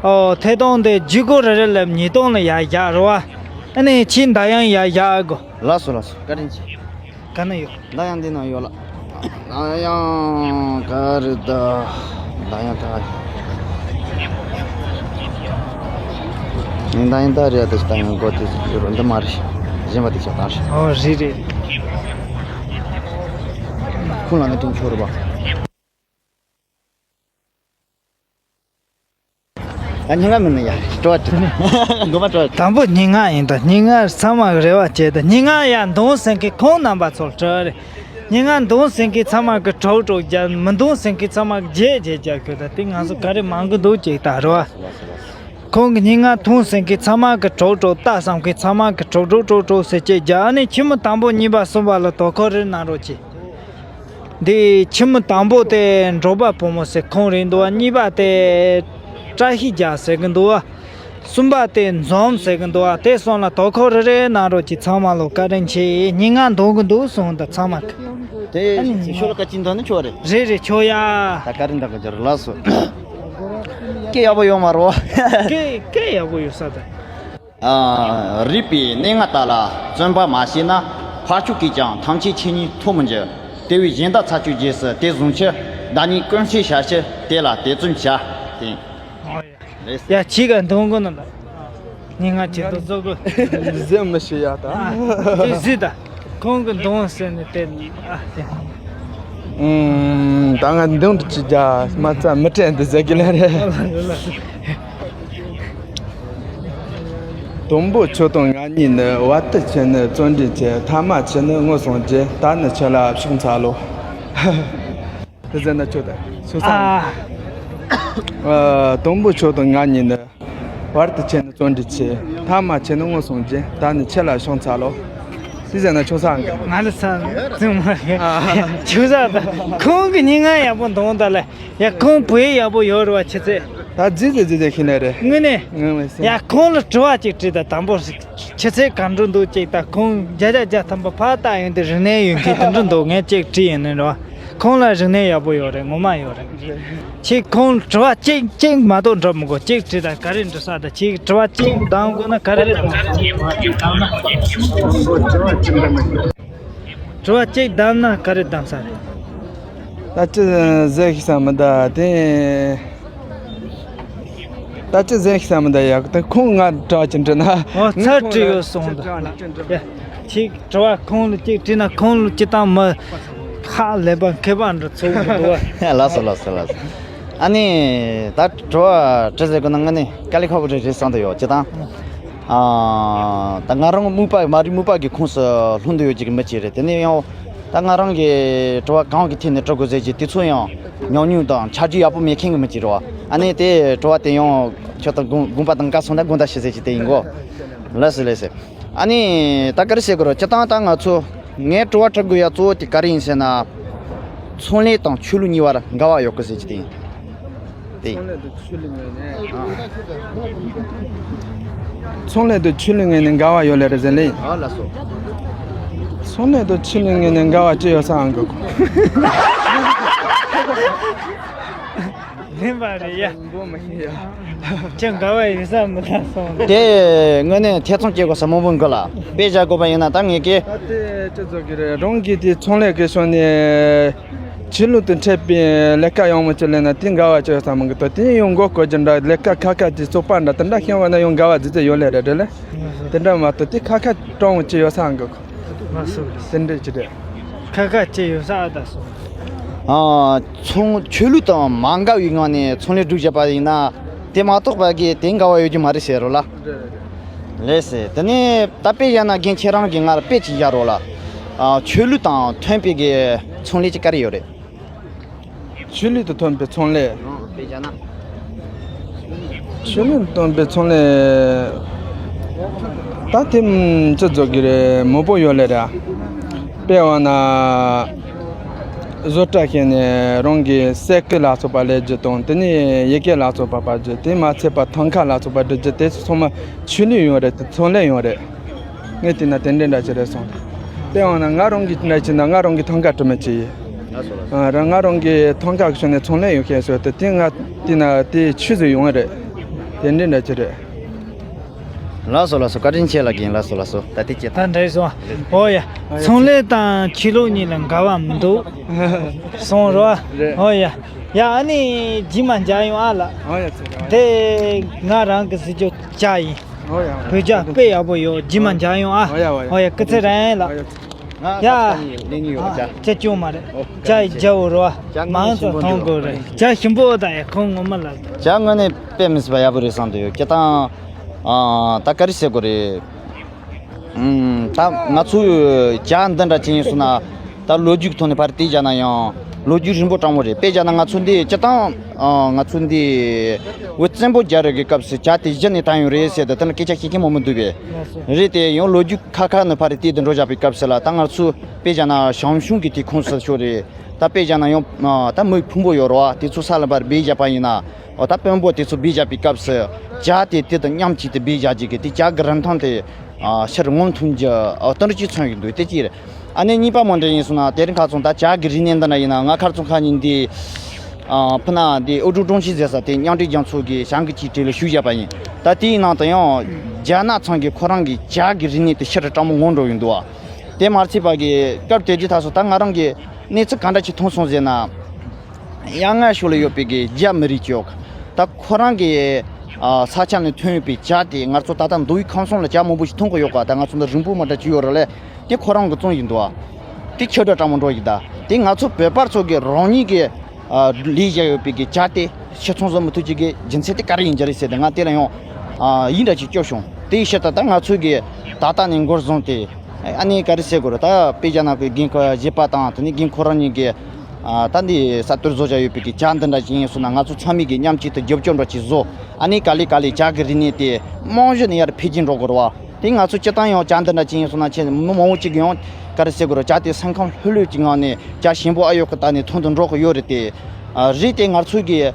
ཨོ་ཐད་གཏོང་དེ་བརྒྱུད་སྐུར་རེ་རེ་ལ་ཉིས་སྟོང་ལ་ཡར་བཞག་རོ་བ། ཨ་ནི་ཁྱེད་འདི་ཡང་ཡར་བཞག་དགོ། ལགས་སོ་ལགས་སོ། བཀའ་དྲིན་ཆེ། ག་ན་ཡོད། ཟླ་ཡང་འདི་ན་ཡོད་ལ། ཟླ་ཡང་ག་རེ་ད། ཟླ་ཡང་ད། ཟླ་ཡང་ད་རེད་ད། ཟླ་ཡང་སྒོ་དེ་ཡོད་རོ་འདི་མ་རེད། གཞན་པ་དེ་ཆགས་སྟངས་རེད། ཨོ་རེད་རེད། ཁོང་ལ་ནི་དྲིན་ཆོ་རེད་པ། ཨ་སྙན་ངག་མིན་ན་ཡ་སྤྲོ་བ་དྲི། དགོས་པ་སྤྲོ་བ། དང་པོ་སྙན་ངག་ཡིན་ད། སྙན་ངག་ཚང་མ་རེ་བ་བྱེད་ད། སྙན་ངག་ཡ་འདོན་ཟེར་མཁན་ཁོང་རྣམ་པ་ཚོར་སྤྲོ་བ་རེད། སྙན་ངག་འདོན་ཟེར་མཁན་ཚང་མ་གི་གྲོགས་གྲོགས་རྒྱ། མི་འདོན་ཟེར་མཁན་ཚང་མ་གི་རྗེས་རྗེས་རྒྱག་གི་ད། དེ་ང་ཚོ་ག་རེ་མང་གི་འདུག་ཅིག་ད་རེ་བ། ཁོང་གི་སྙན་ངག་འཐུང་ཟེར་མཁན་ཚང་མ་གི་གྲོགས་གྲོགས། ལྟ་བསམ་མཁན་ཚང་མ་གི་གྲོགས་གྲོགས་གྲོགས་གྲོགས་ཟེར་ཅིག་རྒྱག་ཨ་ནི་ཁྱི་མོ་དང་པོ་གཉིས་པ་གསུམ་པ་ལ་དོ་ཁུར་རེ་གནང་རོགས་གྱིས། འདི་ཁྱི་མོ་དང་པོ་དེ་འབྲོག་པ་བུ་མོ་ཟེར་ཁོང་རེད་འདུག་བ། གཉིས་པ་དེ་བཀྲ་ཤིས་རྒྱལ་ཟེར་གི་འདུག་བ། གསུམ་པ་དེ་འཛོམས་ཟེར་གི་འདུག་བ། དེ་གསུམ་ལ་དོ་ཁུར་རེ་རེ་གནང་རོགས་གྱིས། ཚང་མ་ལོ་བཀའ་དྲིན་ཆེ། སྙན་ངག་འདོན་གི་འདུག་གསུངས་ད་ཚང་མ། དེ་ཨ་ནི་ཤོ་ལོ་ཀ་ཅི་འདོན་ནི་ཆོག་རེད། རེད་རེད་ཆོག་ཡ། ད་བཀའ་དྲིན་དག་གི་འབྱོར་ལགས་སོ། སྐད་ཡག་པོ་ཡོད་མ་རོ། སྐད་སྐད་ཡག་པོ་ཡོད་ས་ད། ཨ། རིག་པའི་གནས་ལྔ་དག་ལ་བརྩོན་པ་མ་བྱས་ན། འཕགས་མཆོག་གིས་ཀྱང་ཐམས་ཅད་མཁྱེན་ཉིད་ཐོབ་མི་འགྱུར། དེ་བས་གཞན་དག་ཚར་གཅོད་རྗེས་སུ་དེ་བཟུང་ཕྱིར། བདག་ཉིད་ཀུན་ཤེས་བྱ་ཕྱིར་དེ་ལ་དེ་བརྩོན་བྱ། དེ། ཨོ་ཡ། རེད། ཡ་ཁྱི་ག་འདོན་གོ་ན་ལ། ངས་ང་ཁྱེད་ཚོ་བཟོ་གོ། ཟེར་མི་ཤེས་ཡ་ད། ཨ། དེ་ཟིག་ད། ཁོང་གི་འདོན་ཟེར་ནས་དེ། ཨ་དེ། ཨུམ། ད་ང་འདོན་དུ་ཅི་རྒྱ་མ་རྩ་མི་དྲན་འདི་ཟེར་གི་ལ་རེད། དང་པོ་ཁྱོད་དང་ང་གཉིས་ནི། བར་དུ་ཁྱེད་ནི་བརྩོན་འགྲུས་ཆེ། ཐ་མ་ཁྱེད་ནི་ངོ་སོང་རྗེས། ད་ནི་ཁྱེད་ལ་ཕྱག་འཚལ་ལོ། དེ་ཟེར་ན་ཆོག་ད། ཆོག་ས། ཨ། ཨ། དང་པོ་ཁྱོད་དང་ང་གཉིས་ནི། བར་དུ་ཁྱེད་ནི་བརྩོན་འགྲུས་ཆེ། ཐ་མ་ཁྱེད་ནི་ངོ་སོང་རྗེས། ད་ནི་ཁྱེད་ལ་ཕྱག་འཚལ་ལོ། དེ་ཟེར་ན་ཆོག་ས་ཨང་གི། ང་ལ་ས་ཙི་མ་གི། ཨ། ཆོག་ས་ད། ཁོང་གི་སྙན་ངག་ཡག་པོ་འདོན་ད་ལེ། ཡ་ཁོང་བོད་ཡིག་ཡག་པོ་ཡོད་རེད་བ། ཁྱེད་ཚོས། ད་རྫི་རྫི་རྫི་རྫི་ཤི་ནས་རེད། དངོས་གནས། ངོ་མ་ཟེར། ཡ་ཁོང་ལ་དྲི་བ་ཅིག་དྲིས་ད། དང་པོ་ཁྱེད་ཚོས་ག་འགྲོ་འདུག་ཅིག་ད། ཁོང་བརྒྱ་ཆ་བརྒྱ་ཐམ་པ་ཕར་ལྟ་ཡོང་དུས་རིག་གནས་ཡོད་མཁན་དེ་འདྲ་འདུག་ངས་ཅིག་དྲིས་ཡིན་ནི་རེད་བ། ཁོང་ལ་རིག་གནས་ཡག་པོ་ཡོད་རེད། ངོ་མ་ཡོད་རེད། ཁྱེད་ཁོང་དྲི་བ་གཅིག་གཅིག་མ་གཏོགས་འདྲི་མི་དགོས། གཅིག་དྲིས་ད་ག་རེ་འདྲི་ས་ད། ཁྱེད་དྲི་བ་གཅིག་གདམ་དགོས་ན་ག་རེ་གདམ། དྲི་བ་གཅིག་གདམ་ན་ག་རེ་གདམ་ས་རེད། ད་ཅི་ཟེར་ཤི་ས་མི་ད་དེ། ད་ཅི་ཟེར་ཤི་ས་མི་ད་ཡག་ད། ཁོང་ང་དྲི་བ་ཅི་འདྲི་ན། ཨོ་ཚར་དྲི་ཡོད་སོང་ད། ཡ། ཁྱེད་དྲི་བ་ཁོང་ལ་གཅིག་དྲིས་ན་ཁོང་ལ་སྤྱི་བཏང་མི་ཧ་ལས་པ་མཁས་པ་འདྲ་ཚོགས་མི་འདུག་བ། ལགས་སོ་ལགས་སོ་ལགས་སོ། ཨ་ནི་ད་དྲི་བ་དྲི་ཟེར་དགོས་ན་ང་ནི་དཀའ་ལས་ཁག་པོ་རེད་རེད་བསམ་དུ་ཡོད་སྤྱི་བཏང་། ཨ། ད་ང་རང་རྨུགས་པ་མ་རིག་རྨུགས་པ་གི་ཁོངས་སུ་ལྷུང་འདོད་ཡོད་ཀྱི་མི་གཅིག་རེད། དེ་ནས་ཡང་ད་ང་རང་གི་དྲི་བ་གང་གི་ཐད་ནས་དྲི་དགོས་ཟེར་གྱི་དུས་ཚོད་ཡང་ཉུང་ཉུང་དང་ཆ་རྒྱུས་ཡག་པོ་མེད་མཁན་གྱི་མི་གཅིག་རེད་བ། ཨ་ནི་དེ་དྲི་བ་དེ་ཡང་ཁྱོད་དང་དགོངས་དགོངས་པ་དང་བཀའ་སོང་ན་དགོངས་དག་ཞུ་ཟེར་གྱི་དེ་ཡིན་གོ། ལགས་སོ་ལགས་སོ། ཨ་ནི་ད་ག་རེ་བཤད་དགོས་རེད། སྤྱི་བཏང་ད་ང་ཚོ་ངའི་དྲི་བ་དྲི་དགོས་ཡ་གཙོ་བོ་དེ་ག་རེ་ཡིན་ཟེར་ན། ཚོང་ལས་དང་ཆོས་ལུགས་གཉིས་བར་འགལ་བ་ཡོད་གི་ཟེར་གྱི་དེ་ཡིན། དེ་ཚོང་ལས་དང་ཆོས་ལུགས་ངོས་ནས། ཚོང་ལས་དང་ཆོས་ལུགས་ངོས་ནས་འགལ་བ་ཡོད་ལེ་རེད་ཟེར་ལེ། ཨ་ལགས་སོ། ཚོང་ལས་དང་ཆོས་ལུགས་ངོས་ནས་འགལ་བ་ཅི་ཡོད་ས་ཨང་གི། ལེན་པ་རེད་ཡ། འགོ་མ་ཤེས་ཡ། ཁྱོད་འགལ་བ་ཡིན་ས་མི་ལ་སོང་། དེ་དངོས་གནས་ཐེ་ཚོམ་སྐྱེ་དགོས་ས་མང་པོ་འགོ་ལ་དཔེ་བཞག་དགོས་པ་ཡིན་ན་ད་ངས་ཀྱི། ད་དེ་ཅི་བཟོ་གི་རེད། རང་གིས་དེ་ཚོང་ལས་ཀྱི་ཕྱོགས་ནས། ཆོས་ལུགས་དང་འཕྲད་པའི་ལས་ཀ་ཡག་མོ་ཅིག་ལས་ན་དེ་འགལ་བ་ཅིག་ཡོད་ས་མི་འགི་ཏོ། དེ་ཡང་མགོ་སྐོར་གྱི་འདྲ། ལས་ཀ་ཁ་ཁ་ཅིག་བཙོག་པ་འདྲ་དེ་འདྲ་ཤེས་བ་ན་ཡང་འགལ་བ་ཟིག་ཟིག་ཡོད་ལེ་རེད་རེད་ལེ། དེ་འདྲ་མ་གཏོགས་དེ་ཁ་ཁ་སྤྲང་བོ་ཅིག་ཡོད་ས་འགི་ཁོ། ལགས་སོ། དེ་འདྲ་ཅིག་རེད། ཁ་ཁ་ཅིག་ཡོད་ས་ཨ་ད་སོ། ཨ། ཚོང་ཆོས་ལུགས་དང་མ་འགལ་བའི་ངང་ནས་ཚོང་ལས་སྒྲུབ་བྱེད་པ་ཡིན་ན། དེ་མ་གཏོགས་པ་གི་དེ་འགལ་བ་ཡོད་རྒྱུ་མ་རེད་ཟེར་རོ་ལ། རེད་རེད། ལགས་སེ། དེ་ནས་ད་དཔེ་བཞག་ན་རྒན་ཁྱེད་རང་གིས་ང་ལ་དཔེ་ཅིག་བཞག་རོགས་ལ། ཨ། ཆོས་ལུགས་དང་མཐུན་པའི་གི་ཚོང་ལས་ཅིག་ག་རེ་ཡོད་རེད། ཆོས་ལུགས་དང་མཐུན་པའི་ཚོང་ལས། དཔེ་བཞག་ན། ཆོས་ལུགས་དང་མཐུན་པའི་ཚོང་ལས། ད་དེ་ཅི་བཟོ་གི་རེད། མང་པོ་ཡོད་ལེ་ར། དཔེ་བ་ན། བཟོ་གྲྭ་ཞིག་ནས་རང་གི་སའི་ཀི་ལ་སོགས་པ་ལས་རྒྱུ་དང་དེ་ནས་ཡི་གེ་ལ་སོགས་པ་པར་རྒྱུ། དེ་མ་ཚད་པ་ཐང་ཀ་ལ་སོགས་པ་སྒྲིག་རྒྱུ་དེ་ཚོ་ཚང་མ་ཆོས་ལུགས་ཡོང་རེད། དེ་ཚོང་ལས་ཡོང་རེད། ངས་བལྟས་ན་དེ་འདྲའི་འདྲ་ཅིག་རེད་སོང་། དཔེ་བ་ན་ང་རང་གི་འདྲ་ཅིག་ན་ང་རང་གི་ཐང་ཀ་དྲི་མ་ཅིག་ཡིན། ཨ་ར་ང་རང་གི་ཐང་ཀ་གི་ཕྱོགས་ནས་ཚོང་ལས་ཡོང་མཁན་སོ་དེ་དེ་ང་བལྟས་ན་དེ་ཆོས་ཟིག་ཡོང་རེད། དེ་འདྲའི་འདྲ་ཅིག་རེད། ལགས་སོ་ལགས་སོ། བཀའ་དྲིན་ཆེ་ལགས་རྒན། ལགས་སོ་ལགས་སོ། ད་དེ་ཅི་ད་འདྲ་སོང་། ཨོ་ཡ། ཚོང་ལས་དང་ཆོས་ལུགས་གཉིས་ལ་འགལ་བ་མི་འདུག་སོང་རོ། རེད། ཨོ་ཡ། ཡ་ཨ་ནི་རྗེས་མ་མཇལ་ཡོང་ཨ་ལགས། ཨོ་ཡ་ཚེ་རིང་། དེ་ང་རང་གི་གཟིགས་རྒྱུ་བྱ་ཡིན། ཨོ་ཡ། བོད་རྒྱ་དཔེ་ཡག་པོ་ཡོད། རྗེས་མ་མཇལ་ཡོང་ཨ། ཨོ་ཡ་ཨོ་ཡ། ཨོ་ཡ་སྐུ་ཚེ་རིང་ལགས། ཨོ་ཡ། ང་ཡ། ཁ་ས་ནས་ལེན་ཡོད་ཨ། ཅི་སྐྱོན་མ་རེད། ཨོ། ཅ་ཡི་རྒྱ་བོ་རོ། ཅ་དངོས་གནས་མང་ཙམ་ཞིམ་པོ་མཐོང་འདུག་དགོས་རེད། ཅ་ཞིམ་པོ་ད་ཡ་ཁོང་ངོ་མ་ལ། ཅ་དངོས་གནས་དཔེ་མི་སྲིད་པ་ཡག་པོ་རེད་བསམ་དུ་ཡོད་ཀྱི་དང་། ཨ། ད་ག་རེ་ཟེར་དགོས་རེད། ཨུམ། ད་ང་ཚོས་ཅ་འདི་འདྲ་ཅན་ཡིན་སོང་ན། ད་ལོ་རྒྱུས་ཀྱི་ཐོག་ནས་ཕར་བལྟས་བཞག་ན་ཡང་ལོ་རྒྱུས་རིང་པོ་དྲང་པོ་རེད། དཔེ་བཞག་ན་ང་ཚོ་འདི་སྤྱི་བཏང་། ཨ། ང་ཚོ་འདི་བོད་བཙན་པོ་རྒྱལ་རབས་ཀྱི་སྐབས་སུ་ཅ་དེ་གཞི་ནས་བཏང་ཡོད་རེད་ཟེར་ཏེ་དེ་ལ་སྐད་ཆ་བཤད་མཁན་མང་པོ་འདུག་པས། རེད་དེ་ཡང་ལོ་རྒྱུས་ཁ་ཁ་ནས་ཕར་བལྟས་ཏེ་འགྲོ་བཞག་པའི་སྐབས་སུ་ལ་ད་ང་ཚོ་དཔེ་བཞག་ན་ཞང་ཞུང་གི་དུས་ཁོངས་སུ་ཤོར་རེད། ད་དཔེ་བཞག་ན་ཡང་ད་མི་ཕུང་པོ་ཡོད་རེད་བ། དེ་ཚོ་ས་ལ་ཕར་སྦས་བཞག་པ་ཡིན་ན། འོ་ད་དཔོན་པོ་དེ་ཚོ་སྦས་བཞག་པའི་སྐབས་སུ་ཇ་དེ་དེ་དང་མཉམ་གཅིག་ཏུ་སྦས་བཞག་རྒྱུ་གི་དེ་ཇ་གི་རིན་ཐང་དེ་ཕྱིར་སྔོན་ཐོན་གྱི་ཨ་དེ་འདྲ་ཅིག་མཚོན་ཡོད་འདུག་དེ་གཅིག་རེད། ཨ་ནི་གཉིས་པ་མོ་འདྲ་ཡིན་སོང་ན་དེ་རིང་ཁ་སང་ད་ཇ་གི་རིག་གནས་འདི་འདྲ་ཡིན་ན་ང་ཁར་ཚོང་ཁ་ཉིན་འདི་ཕུ་ན་འདི་ཨོ་ཀྲུག་ཀྲུང་ཞིག་ཟེར་ས་དེ་མཉམ་འབྲེལ་རྒྱལ་ཚོགས་ཀྱི་བྱང་གི་ཅིག་གྲས་ལ་ཞུགས་བཞག་པ་ཡིན། ད་དེའི་ནང་དུ་ཡང་རྒྱ་ནག་ཚང་གི་ཁོ་རང་གི་ཇ་གི་རིག་གནས་དེ་ཕྱིར་དྲང་མོ་ངོ་འགྲོ་ཡོད་འདུག་བ། དེ་མ་ཚད་པ་གི་སྐབས་དེ་དུས་ད་སོ་ད་ང་རང་གི་གནས་ཚུལ་ག་འདྲ་ཅིག་མཐོང་སོང་ཟེར་ན། གཡང་ངའི་ཕྱོགས་ལ་ཡོད་པའི་གི་རྒྱ་མི་རིགས་ཅིག་ཡོད། ད་ཁོ་རང་གི་ཨ་ས་ཆ་ནས་ཐོན་ཡོད་པའི་ཇ་དེ་ང་ཚོ་ད་ལྟ་མདོ་དབུས་ཁམས་གསུམ་ལ་ཇ་མང་པོ་ཞིག་འཐུང་གི་ཡོད་ག་ད་ང་ཚོ་འདི་རིན་སྤུངས་མ་འདྲ་ཅིག་ཡོད་རེད་ལས། དེ་ཁོ་རང་གི་བཙོང་ཡིན་འདུག་ཨ། དེ་ཁྱོད་འདྲ་དྲང་མོ་འགྲོ་ཡིན་ད། དེ་ང་ཚོ་བོད་པ་ཚོ་གི་རང་ཉིད་ཀྱི་ཨ་ལས་བཞག་ཡོད་པའི་གི་ཇ་དེ་ཕྱིར་ཚོང་བཟོ་མི་ཐུབ་ཅིག་གི་རྒྱུ་མཚན་དེ་ག་རེ་ཡིན་རྒྱུ་རེད་ཟེར་ཏེ་ང་དེ་ལ་ཡང་ཨ་ཡིད་འདྲ་ཅིག་སྐྱོ་བྱུང་། དེའི་ཕྱིར་ད་ལྟ་ང་ཚོའི་གི་ད་ལྟ་ནས་འགོ་བཟུང་སྟེ། ཨ་ནི་ག་རེ་ཟེར་དགོས་རེད། ད་དཔེ་བཞག་ན་ཁོའི་རྒན་ཁོ་བཞི་པ་དང་དེ་ནས་རྒན་ཁོ་རང་གཉིས་ཀྱིས་ཨ་ད་འདི་ས་གཏེར་བཟོ་བྱ་ཡོད་པའི་གི་ཇ་འདི་འདྲ་ཅིག་ཡིན་སོང་ན་ང་ཚོ་ཚང་མས་གི་མཉམ་གཅིག་ཏུ་རྒྱབ་སྐྱོར་འདྲ་ཅིག་བཟོ། ཨ་ནི་ག་ལེ་ག་ལེ་ཇ་གི་རིག་གནས་དེ་རྨང་གཞི་ནས་ཡར་འཕེལ་རྒྱས་འགྲོ་དགོས་རེད་བ། དེ་ང་ཚོ་སྤྱི་བཏང་ཡང་ཇ་འདི་འདྲ་ཅིག་ཡིན་སོང་ན་ཁྱེད་མི་མང་པོ་ཅིག་གིས་ཡང་ག་རེ་ཟེར་དགོས་རེད། ཇ་དེ་སེམས་ཁམས་ལྷོད་ལྷོད་ཀྱི་ངང་ནས་ཇ་ཞིམ་པོ་ཨ་ཡོད་གི་ད་ནས་འཐུང་དུ་འགྲོ་གི་ཡོད་རེད་དེ། ཨ་རེད་དེ་ང་ཚོའི་གི་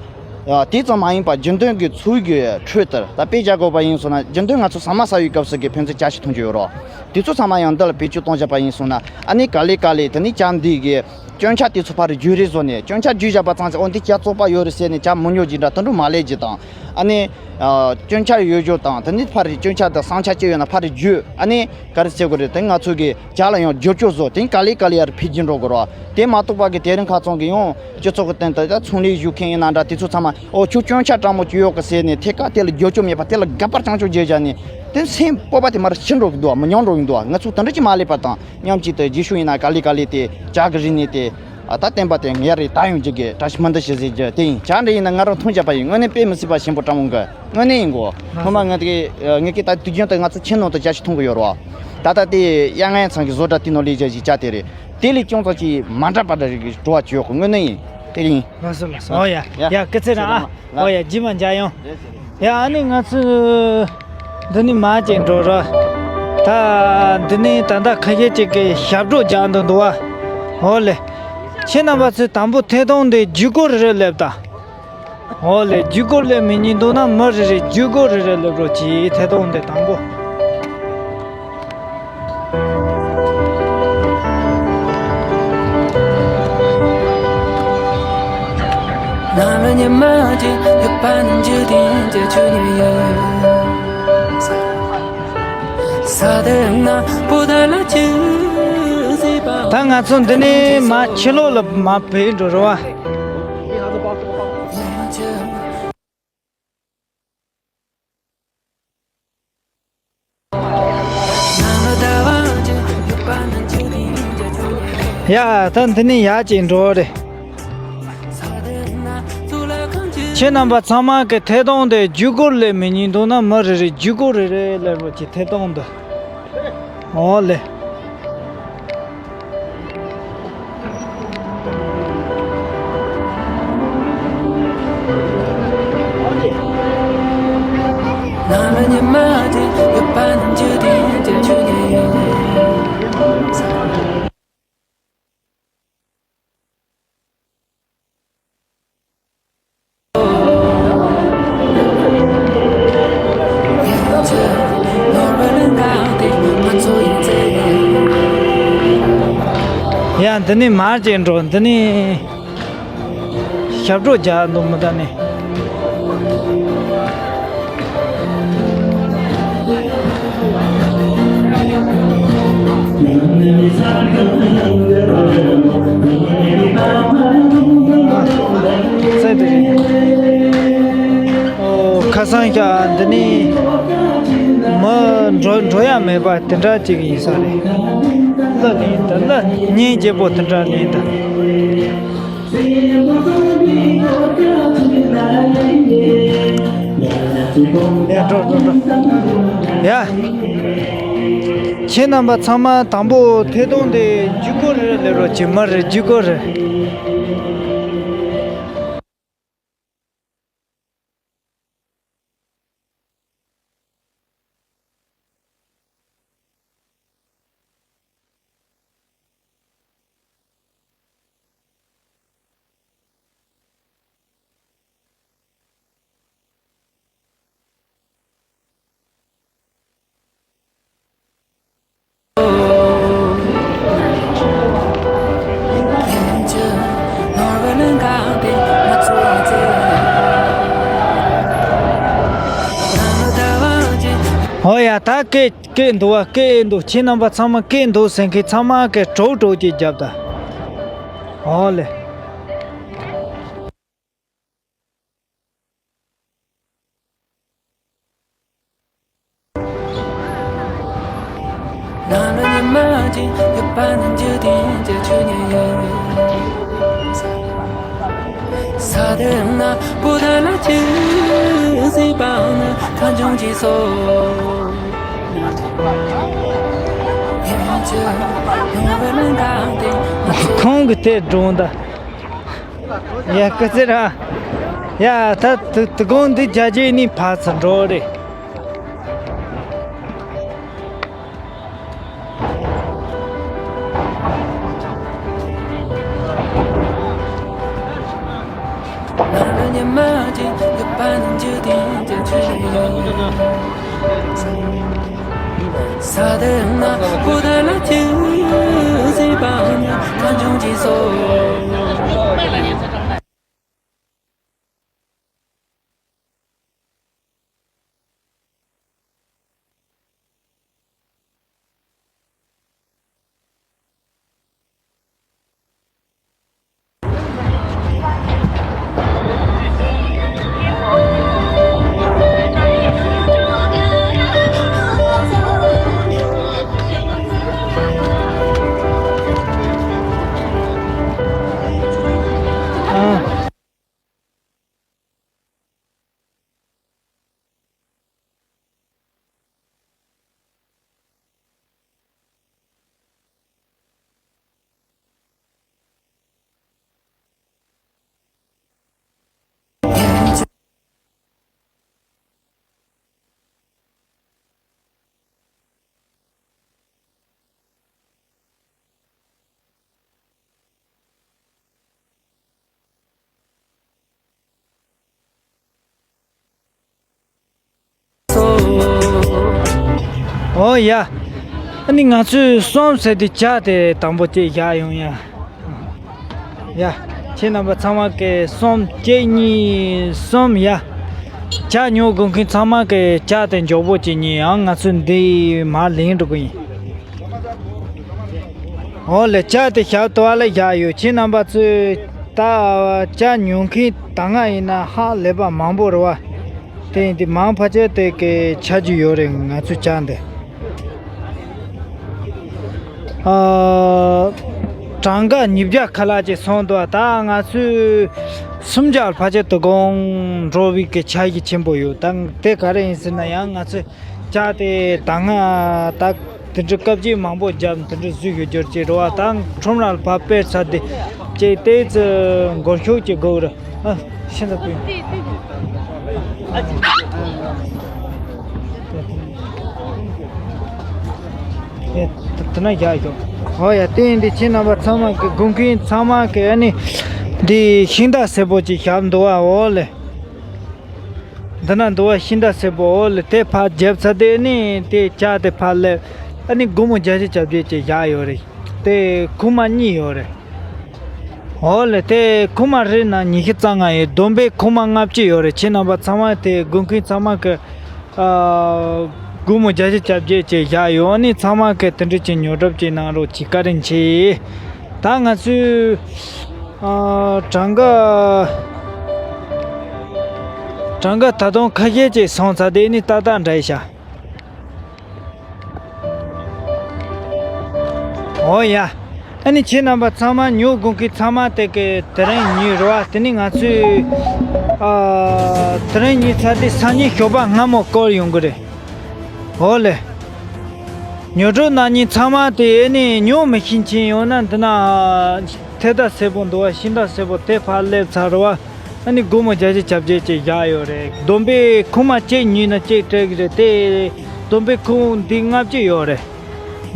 ཨ་དེ་ཙམ་མ་ཡིན་པར་རྒྱུན་ལྡན་གྱི་འཚོ་བའི་གི་ཁྲོད་དུ་ད་དཔེ་བཞག་དགོས་པ་ཡིན་སོང་ན་རྒྱུན་ལྡན་ང་ཚོ་ཟ་མ་ཟ་བའི་སྐབས་སུ་གི་ཕན་ཚུན་ཇ་ཞིག་འཐུང་རྒྱུ་ཡོད་རོགས། དེ་ཚོ་ཚང་མ་ཡང་འདི་ལ་བེད་སྤྱོད་གཏོང་བྱས་པ་ཡིན་སོང་ན་ཨ་ནི་ག་ལེ་ག་ལེ་དེ་ནི་ཇ་འདི་གི་སྐྱོན་ཆ་དེ་ཚོ་ཕར་ར་བརྗོད་རེས་བཟོ་ནས་སྐྱོན་ཆ་བརྗོད་བཞག་པ་ཙང་ཙང་ཨོ་འདི་ཇ་བཙོག་པ་ཡོད་རེད་ཟེར་ནས་ཇ་མི་ཉོ་རྒྱུ་འདྲ་དེ་འདྲ་མ་ལས་རྒྱུ་དང་ཨ་ནི་ཨ་སྐྱོན་ཆ་ཡོད་རྒྱུ་དང་དེ་ནི་ཕར་ར་སྐྱོན་ཆ་དང་བསམ་འཆར་ཅི་ཡོད་ན་ཕར་ར་བརྗོད། ཨ་ནི་ག་རེ་ཟེར་དགོས་རེད། དེ་ནི་ང་ཚོ་གི་ཇ་ལ་ཡང་བསྒྱུར་བཅོས་བཟོ། དེ་ནི་ག་ལེ་ག་ལེ་ཡར་འཕེལ་རྒྱས་འགྲོ་དགོས་རེད་བ། དེ་མ་གཏོགས་པ་གི་དེ་རིང་ཁ་ཚང་གི་ཡང་སྤྱི་ཚོགས་ཀྱི་སྟེང་དུ་ད་ཚོང་ལས་ཞུགས་མཁན་ཡིན་ན་འདྲ་དེ་ཚོ་ཚང་མ་ཨོ་ཁྱོད་སྐྱོན་ཆ་དྲང་མོ་ཅིག་ཡོད་གི་ཟེར་ནས་ཐད་ཀར་དེ་ལ་བསྒྱུར་བཅོས་མེད་པ་དེ་ལ་དགག་པ་རྐྱང་རྐྱང་བརྗོད་བཞག་ནས་དེ་ནི་སེམས་སྤོབས་པ་དེ་མར་ཤི་འགྲོ་གི་འདུག་བ། མི་ཉམས་འགྲོ་གི་འདུག་བ། ང་ཚོ་དེ་འདྲ་ཅིག་མ་ལས་པ་དང་མཉམ་གཅིག་ཏུ་རྗེས་ཤུལ་ཡིན་ན་ག་ལེ་ག་ལེ་དེ་ཇ་གི་རིག་གནས་དེ་ཨ་ད་བསྟན་པ་དེ་ངེས་རེ་ད་ཡོང་རྒྱུ་གི་བཀྲ་ཤིས་སྨོན་འདུན་ཞུ་ཟེར་རྒྱུ་དེ་ཡིན། ཇ་འདྲ་ཡིན་ན་ང་རང་འཐུང་བྱས་པ་ཡིན། དངོས་གནས་དཔེ་མི་སྲིད་པ་ཞིམ་པོ་དྲང་མོ་གི་དངོས་གནས་ཡིན་གོ། ཐོག་མ་ང་དེ་ངེད་ཀྱི་ད་དུས་རྒྱུན་དུ་ང་ཚོ་ཁྱིམ་ནང་དུ་ཇ་ཞིག་འཐུང་གི་ཡོད་རེད་བ། ད་ལྟ་དེ་གཡང་ངའི་ཚང་གི་བཟོ་གྲྭ་དེ་ནང་ལས་ཇ་ཞིག་ཇ་དེ་རེད། དེ་ལས་ཅུང་ཙམ་ཅིག་མ་འདྲ་པ་འདྲ་རིགས་ཀྱི་བྲོ་བ་བྱོས་གོ། དངོས་གནས་ཡིན། དེ་ཡིན། ལགས་སོ་ལགས་སོ། ཨོ་ཡ་ཡ། ཡ་སྐུ་ཚེ་རིང་ཨ། ཨོ་ཡ་རྗེས་མ་མཇལ་ཡོང་། ཡ་ཨ་ནི་ང་ཚོ་འདི་ནས་མར་ཅིག་འགྲོ་ར། ད་འདི་ནས་ད་ལྟ་ཁ་ཤས་ཅིག་གིས་ཞབས་བྲོ་རྒྱག་འདུག་འདུག་བ། ཨོ་ལེ། ཁྱེད་རྣམ་པ་ཚོས་དང་པོ་ཐད་གཏོང་འདི་བརྒྱུད་སྐོར་རེ་རེ་སླེབས་དང་། ཨོ་ལེ། བརྒྱུད་སྐོར་སླེབས་མི་ཉན་འདུག་ན་མི་རེ་རེ་བརྒྱུད་སྐོར་རེ་རེ་སླེབས་རོགས་གྱིས། ཐད་གཏོང་འདི་དང་པོ། ད་ང་ཚོ་འདི་ནས་མར་ཕྱི་ལོགས་ལ་མར་བུད་འགྲོ་རེད་བ། ཡ། ད་འདི་ནས་ཡར་ཅིག་འགྲོ་རེད། ཁྱེད་རྣམ་པ་ཚང་མ་གི་ཐད་གཏོང་དེ་བརྒྱུད་སྐུར་ལས་མི་ཉན་འདུག་ན། མི་རེ་རེ་བརྒྱུད་སྐུར་རེ་རེ་ལས་རོགས་ཀྱི་ཐད་གཏོང་དུ། ཨོ་ལེ། ཡ། འདི་ནས་མར་ཅིག་འགྲོ། འདི་ནས་ཞབས་བྲོ་རྒྱག་འདུག་མི་ད་ནི། ཚེ་འདི་རེད། ཨོ། ཁ་སང་ཞག་འདི་ནས་མི་འགྲོ་འགྲོ་ཡ་མེད་པ་དེ་འདྲ་ཅིག་ཡིན་ས་རེད། གླུ་ལེན་འདུག་གླུ་སྙིང་རྗེ་པོ་དེ་འདྲ་ལེན་འདུག་ཡ། འགྲོ་འགྲོ་འགྲོ། ཡ། ཁྱེད་རྣམ་པ་ཚང་མ་དང་པོ་ཐད་གཏོང་དེ་བརྒྱུད་སྐུར་རེ་ལས་རོགས་ཀྱི། མི་རེ་བརྒྱུད་སྐུར་རེ། ཨོ་ཡ། ད་སྐད་སྐད་འདུག་བ། སྐད་འདུག་ཁྱེད་རྣམ་པ་ཚང་མ་སྐད་འདུག་ཟེར་མཁན་ཚང་མ་གི་གྲོགས་གྲོགས་ཀྱིས་རྒྱབ་ད། ཨོ་ལེ། ཁོང་གི་དེ་སྒྲུང་ད། ཡ། སྐུ་ཚེ་ར། ཡ། ད་དུ་དུ་གོང་འདི་རྒྱ་རྗེས་ནི་ཕར་ཚུར་འགྲོ་རེད། ཨོ་ཡ། ཨ་ནི་ང་ཚོས་གསུམ་ཟེར་དུས་ཇ་དེ་དང་པོ་གཅིག་བཞག་ཡོང་ཡ། ཡ། ཁྱེད་རྣམ་པ་ཚང་མ་གིས་གསུམ་གཅིག་གཉིས་གསུམ་ཡ། ཇ་ཉོ་དགོས་མཁན་ཚང་མ་གིས་ཇ་དེ་མགྱོགས་པོ་གཅིག་ཉོས། ཡང་ང་ཚོས་འདི་མར་ལེན་འགྲོ་གི་ཡིན། འོ་ལེ། ཇ་དེ་ཞབས་ཏོག་ལ་བཞག་ཡོད། ཁྱེད་རྣམ་པ་ཚོས་ད་ཇ་ཉོ་མཁན་ད་སྔ་ཡིན་ན་ཧ་ལས་པ་མང་པོ་རེད་བ། དེ་ཡིན་དུས་མང་ཕལ་ཆེར་དེ་གི་ཆ་རྒྱུས་ཡོད་རེད། ང་ཚོའི་ཇ་འདི། ཨ། གྲངས་ཀ་ཉིས་བརྒྱ་ཁ་ལག་ཅིག་སོང་འདུག་ད་ང་ཚོས་སུམ་བརྒྱ་ཕལ་ཆེར་དོ་དགོང་འགྲོ་བའི་གི་འཆར་གཞི་ཆེན་པོ་ཡོད། ད་དེ་ག་རེ་ཡིན་ཟེར་ན་ཡང་ང་ཚོས་ཇ་དེ་ད་སྔ་ད་དེ་འདྲའི་སྐབས་ཅིག་མང་པོ་བརྒྱབ། དེ་འདྲའི་བཟོས་ཡོད་རྒྱུ་ཅིག་རེད་བ། ད་ཁྲོམ་ར་ལ་ཕར་སྤེལ་ཚར་དེ་ཅིག་དེ་ཚོ་མགོ་ཤོག་ཅིག་དགོས་རེད། ཨ། ཤིན་ཏུ་དཔེ། དེ་དེ་ན་བཞག་ཤོག་འོ་ཡ། དེ་ཡིན་དུས་ཁྱེད་རྣམ་པ་ཚང་མ་གི་དགོས་མཁན་ཚང་མ་གི་ཨ་ནི་འདི་ཤིང་རྟ་སེར་པོ་ཅིག་བཞག་འདུག་བ། འོ་ལེ། འདི་ན་འདུག་བ། ཤིང་རྟ་སེར་པོ། འོ་ལེ། དེ་ཕར་བརྒྱབ་ཚར་དེ་ནི་དེ་ཇ་དེ་ཕར་སླེབས། ཨ་ནི་སྒོར་མོ་བརྒྱད་ཅུ་གྱ་བརྒྱད་ཅིག་བཞག་ཡོད་རེད། དེ་ཁུག་མ་གཉིས་ཡོད་རེད། འོ་ལེ། དེ་ཁུག་མ་རེ་ནང་ཉི་ཤུ་རྩ་ལྔ་ཡོད། བསྡོམས་པས་ཁུག་མ་ལྔ་བཅུ་ཡོད་རེད། ཁྱེད་རྣམ་པ་ཚང་མ་དེ་དགོས་མཁན་ཚང་མ་གི་ཨ། སྒོར་མོ་བརྒྱད་ཅུ་གྱ་བརྒྱད་ཅིག་བཞག་ཡོད། ཨ་ནི་ཚང་མ་གི་དེ་འདྲ་ཅིག་ཉོ་སྒྲུབ་ཅིག་གནང་རོགས་གྱིས། བཀའ་དྲིན་ཆེ། ད་ང་ཚོས་ཨ། གྲངས་ཀ་གྲངས་ཀ་ད་དུང་ཁ་ཤས་ཅིག་སོང་ཚར། དེ་ནི་ཏག་ཏག་འདྲ་ཡི་ཤག་འོ་ཡ། ཨ་ནི་ཁྱེད་རྣམ་པ་ཚང་མ་ཉོ་དགོས་མཁན་ཚང་མ་དེ་གི་དེ་རིང་ཉོས་རེད་བ། དེ་ནི་ང་ཚོས་ཨ། དེ་རིང་ཉོས་ཚར་དུས་སང་ཉིན་ཞོགས་པ་སྔ་མོ་སྐོར་ཡོང་གི་རེད། འོ་ལེ། ཉོ་སྒྲུབ་གནང་མཁན་ཚང་མ་དེ་ཨ་ནི་ཉོ་མི་ཤེས་མཁན་ཡོད་ན་འདི་ན་ཐལ་རྟ་སེར་པོ་འདུག་བ། ཤིང་རྟ་སེར་པོ་དེ་ཕར་སླེབས་ཚར་རེད་བ། ཨ་ནི་སྒོར་མོ་བརྒྱད་ཅུ་གྱ་བརྒྱད་ཅིག་བཞག་ཡོད་རེད། བསྡོམས་པས་ཁུག་མ་གཅིག་ཉོས་ན་གཅིག་སྤྲད་གི་རེད་དེ། བསྡོམས་པས་ཁུག་འདི་ལྔ་བཅུ་ཡོད་རེད།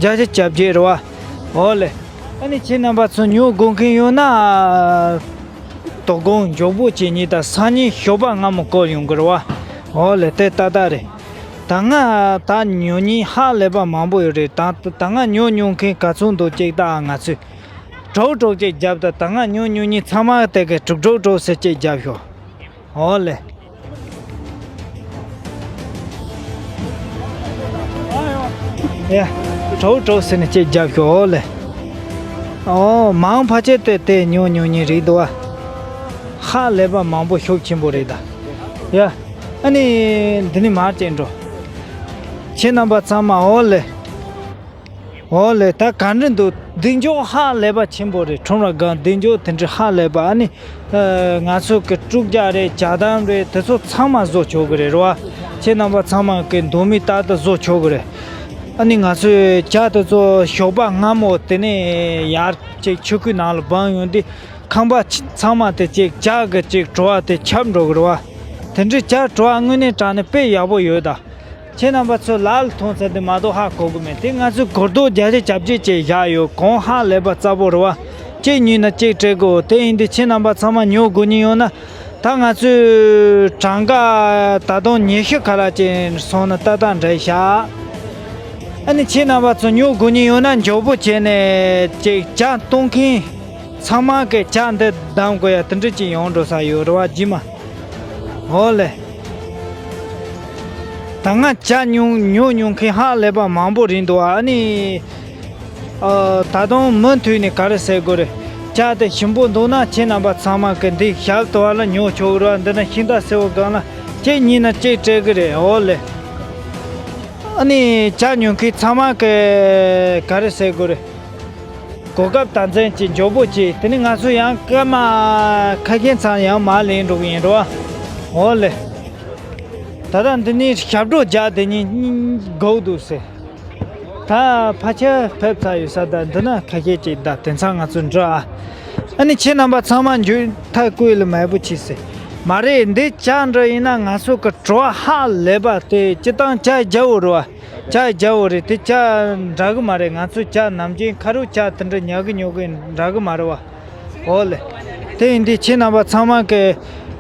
བརྒྱད་ཅུ་གྱ་བརྒྱད་རེད་བ། འོ་ལེ། ཨ་ནི་ཁྱེད་རྣམ་པ་ཚོ་ཉོ་དགོས་མཁན་ཡོད་ན། དོ་དགོང་མགྱོགས་པོ་བྱས་ཉིན་ད་སང་ཉིན་ཞོགས་པ་སྔ་མོ་སྐོར་ཡོང་གི་རེད་བ། འོ་ལེ། དེ་ཏག་ཏག་རེད། ད་སྔ་ད་ཉོ་མཁན་ཧ་ལས་པ་མང་པོ་ཡོད་རེད། ད་ད་སྔ་ཉོ་མྱོང་མཁན་ག་ཚོད་འདུག་ཅིག་ད་ང་ཚོས་གྲོགས་གྲོགས་ཅིག་བརྒྱབ། ད་ད་སྔ་ཉོ་མྱོང་མཁན་ཚང་མ་དེ་གི་དྲུག་དྲུག་དྲུག་ཟེར་ཅིག་བརྒྱབ་ཤོག་འོ་ལེ། ཡ། གྲོགས་གྲོགས་ཟེར་ནས་ཅིག་བརྒྱབ་ཤོག་འོ་ལེ། ཨོ། མང་ཕལ་ཆེར་དེ་དེ་ཉོ་མྱོང་མཁན་རེད་འདུག་བ། ཧ་ལས་པ་མང་པོ་ཤུགས་ཆེན་པོ་རེད་ད། ཡ། ཨ་ནི། འདི་ནི་མར་ཅིག་འགྲོ། ཁྱེད་རྣམ་པ་ཚང་མ་འོ་ལེ། འོ་ལེ། ད་ག་འདྲ་འདུག་འདི་འཇོག་ཧ་ལས་པ་ཆེན་པོ་རེད། ཁྲོམ་ར་སྒང་འདི་འཇོག་དེ་འདྲ་ཧ་ལས་པ། ཨ་ནི། ཨ། ང་ཚོ་གི་དཀྲུག་ཇ་རེད། ཇ་དམ་རེད། དེ་ཚོ་ཚང་མ་བཟོ་ཆོག་གི་རེད་རོ། ཁྱེད་རྣམ་པ་ཚང་མ་གི་འདོད་མི་ལྟར་དུ་བཟོ་ཆོག་གི་རེད། ཨ་ནི་ང་ཚོས་ཇ་དེ་ཚོ་ཞོགས་པ་སྔ་མོ་དེ་ནས་ཡར་ཅིག་ཆུ་ཁོལ་ནང་ལ་སྦངས་ཡོང་དུས་ཁང་པ་ཚང་མ་དེ་ཅིག་ཇ་གི་ཅིག་བྲོ་བ་དེ་ཁྱབ་འགྲོ་གི་རེད་བ། དེ་འདྲའི་ཇ་བྲོ་བ་དངོས་གནས་དྲང་གནས་དཔེ་ཡག་པོ་ཡོད་ད། ཁྱེད་རྣམ་པ་ཚོ་ལག་ལ་ཐོན་ཚར་དུས་མ་གཏོགས་ཧ་གོ་གི་མེད། དེ་ང་ཚོས་སྒོར་རྡོག་བརྒྱ་ཆ་བརྒྱད་ཅིག་བཞག་ཡོད། གོང་ཧ་ལས་པ་རྩ་པོ་རེད་བ། གཅིག་ཉོས་ན་གཅིག་སྤྲད་དགོས། དེ་ཡིན་དུས་ཁྱེད་རྣམ་པ་ཚང་མ་ཉོ་དགོས་མཁན་ཡོད་ན། ད་ང་ཚོས་གྲངས་ཀ་ད་དུང་ཉི་ཤུ་ཁ་ལག་ཅིག་སོང་ན་ཏག་ཏག་འདྲ་ཤག་ཨ་ནི་ཁྱེད་རྣམ་པ་ཚོ་ཉོ་དགོས་མཁན་ཡོད་ན་མགྱོགས་པོ་བྱས་ནས་ཅིག་ཇ་བཏུང་མཁན་ཚང་མ་གི་ཇ་འདི་བདམས་དགོས་ཡ་དེ་འདྲ་ཅིག་ཡོང་འགྲོ་ས་ཡོད་རེད་བ། རྗེས་མ། འོ་ལེ། ད་སྔ་ཇ་ཉོ་ཉོ་མྱོང་མཁན་ཧ་ལས་པ་མང་པོ་རེད་འདུག་ཨ་ནི། ཨ། ད་དུང་མུ་མཐུད་ནས་ག་རེ་ཟེར་དགོས་རེད། ཇ་དེ་ཞིམ་པོ་འདུག་ན་ཁྱེད་རྣམ་པ་ཚང་མ་གི་འདི་ཞབས་ཏོག་ལ་ཉོ་ཆོག་གི་རེད། འདི་ན་ཤིང་རྟ་སེར་པོ་སྒང་ལ་གཅིག་ཉོས་ན་གཅིག་སྤྲད་གི་རེད། འོ་ལེ། ཨ་ནི་ཇ་ཉོ་མཁན་ཚང་མ་གི་ག་རེ་ཟེར་དགོས་རེད། གོ་སྐབས་དམ་འཛིན་གྱིས་མགྱོགས་པོ་བྱས། དེ་ནས་ང་ཚོ་ཡང་སྐར་མ་ཁ་ཤས་ཙམ་ཡང་མར་ལེན་འགྲོ་གི་ཡིན་རོ། འོ་ལེ། ད་ལྟ་འདི་ནས་ཞབས་བྲོ་རྒྱག་དེ་ཉིན་སྒུག་འདུག་ཟེར། ད་ཕལ་ཆེར་ཕེབས་ཚར་ཡོད་ས། ད་འདི་ན་ཁ་ཤས་ཅིག་ད་དེང་སང་ང་ཚོ་འགྲོ་ཨ། ཨ་ནི་ཁྱེད་རྣམ་པ་ཚང་མ་མཇུག་མཐའ་སྐོར་ལ་མེད་པོ་བྱས་ཟེར། མ་རེད། འདི་ཇ་འདྲ་ཡིན་ན་ང་ཚོ་གི་བྲོ་བ་ཧ་ལས་པ་དེ་སྤྱིར་བཏང་ཇ་རྒྱལ་པོ་རེད་བ། ཇ་རྒྱལ་པོ་རེད། དེ་ཇ་འདྲ་གི་མ་རེད། ང་ཚོ་ཇ་ནམ་རྒྱུན་ཁ་རུ་ཇ་དེ་འདྲ་ཉོ་གི་ཉོ་གི་འདྲ་གི་མ་རེད་བ། འོ་ལེ། དེ་ཡིན་དུས་ཁྱེད་རྣམ་པ་ཚང་མ་གི་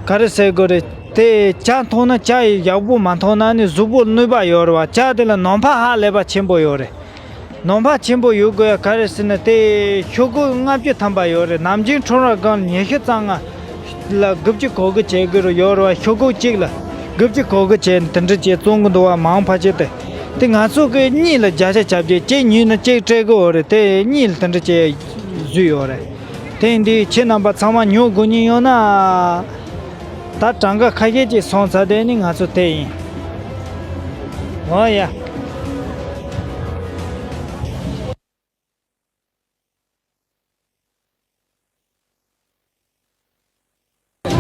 ག་རེ་ཟེར་དགོས་རེད། དེ་ཇ་འཐུང་ན་ཇ་ཡག་པོ་མ་འཐུང་ན་ནི་གཟུགས་པོར་གནོད་པ་ཡོད་རེད་བ། ཇ་དེ་ལ་ནང་ཕག་ཧ་ལས་པ་ཆེན་པོ་ཡོད་རེད། ནང་ཕག་ཆེན་པོ་ཡོད་དགོས་ཡ་ག་རེ་ཟེར་ན། དེ་ཤོག་གུ་ལྔ་བཅུ་ཐམ་པ་ཡོད་རེད། ནམ་རྒྱུན་ཁྲོམ་ར་སྒང་ཉི་ཤུ་རྩ་ལྔ་ལ་དགུ་བཅུ་གོ་དགུ་བྱེད་དགོས་རུ་ཡོད་རེད་བ། ཤོག་གུ་གཅིག་ལ་དགུ་བཅུ་གོ་དགུ་བྱས་དེ་འདྲ་བྱས་བཙོང་གི་འདུག་བ། མང་ཕལ་ཆེར་དེ། དེ་ང་ཚོ་གི་གཉིས་ལ་བརྒྱ་ཆ་བརྒྱ་བརྒྱད་ཅིག་ཉོས་ན་གཅིག་སྤྲད་གི་ཡོད་རེད། དེ་གཉིས་ལ་དེ་འདྲ་ཅིག་བཟོས་ཡོད་རེད། དེ་འདི་ཁྱེད་རྣམ་པ་ཚང་མ་ཉོ་དགོས་མཁན་ཡོད་ན། ད་གྲངས་ཀ་ཁ་ཤས་ཅིག་སོང་ཚར། དེ་ནི་ང་ཚོ་དེ་ཡིན། འོ་ཡ།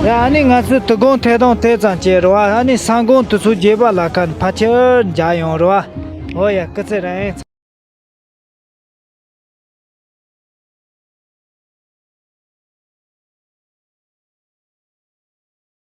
ཡ། ཨ་ནི་ང་ཚོའི་དུས་གོང་ཐད་གཏོང་དེ་ཙམ་བྱས་རེད་བ། ཨ་ནི་ས་གོང་དུས་ཚོད་བརྒྱད་པ་ལ་ཁ་ཕལ་ཆེར་མཇལ་ཡོང་རེད་བ། འོ་ཡ། སྐུ་ཚེ་རིང་།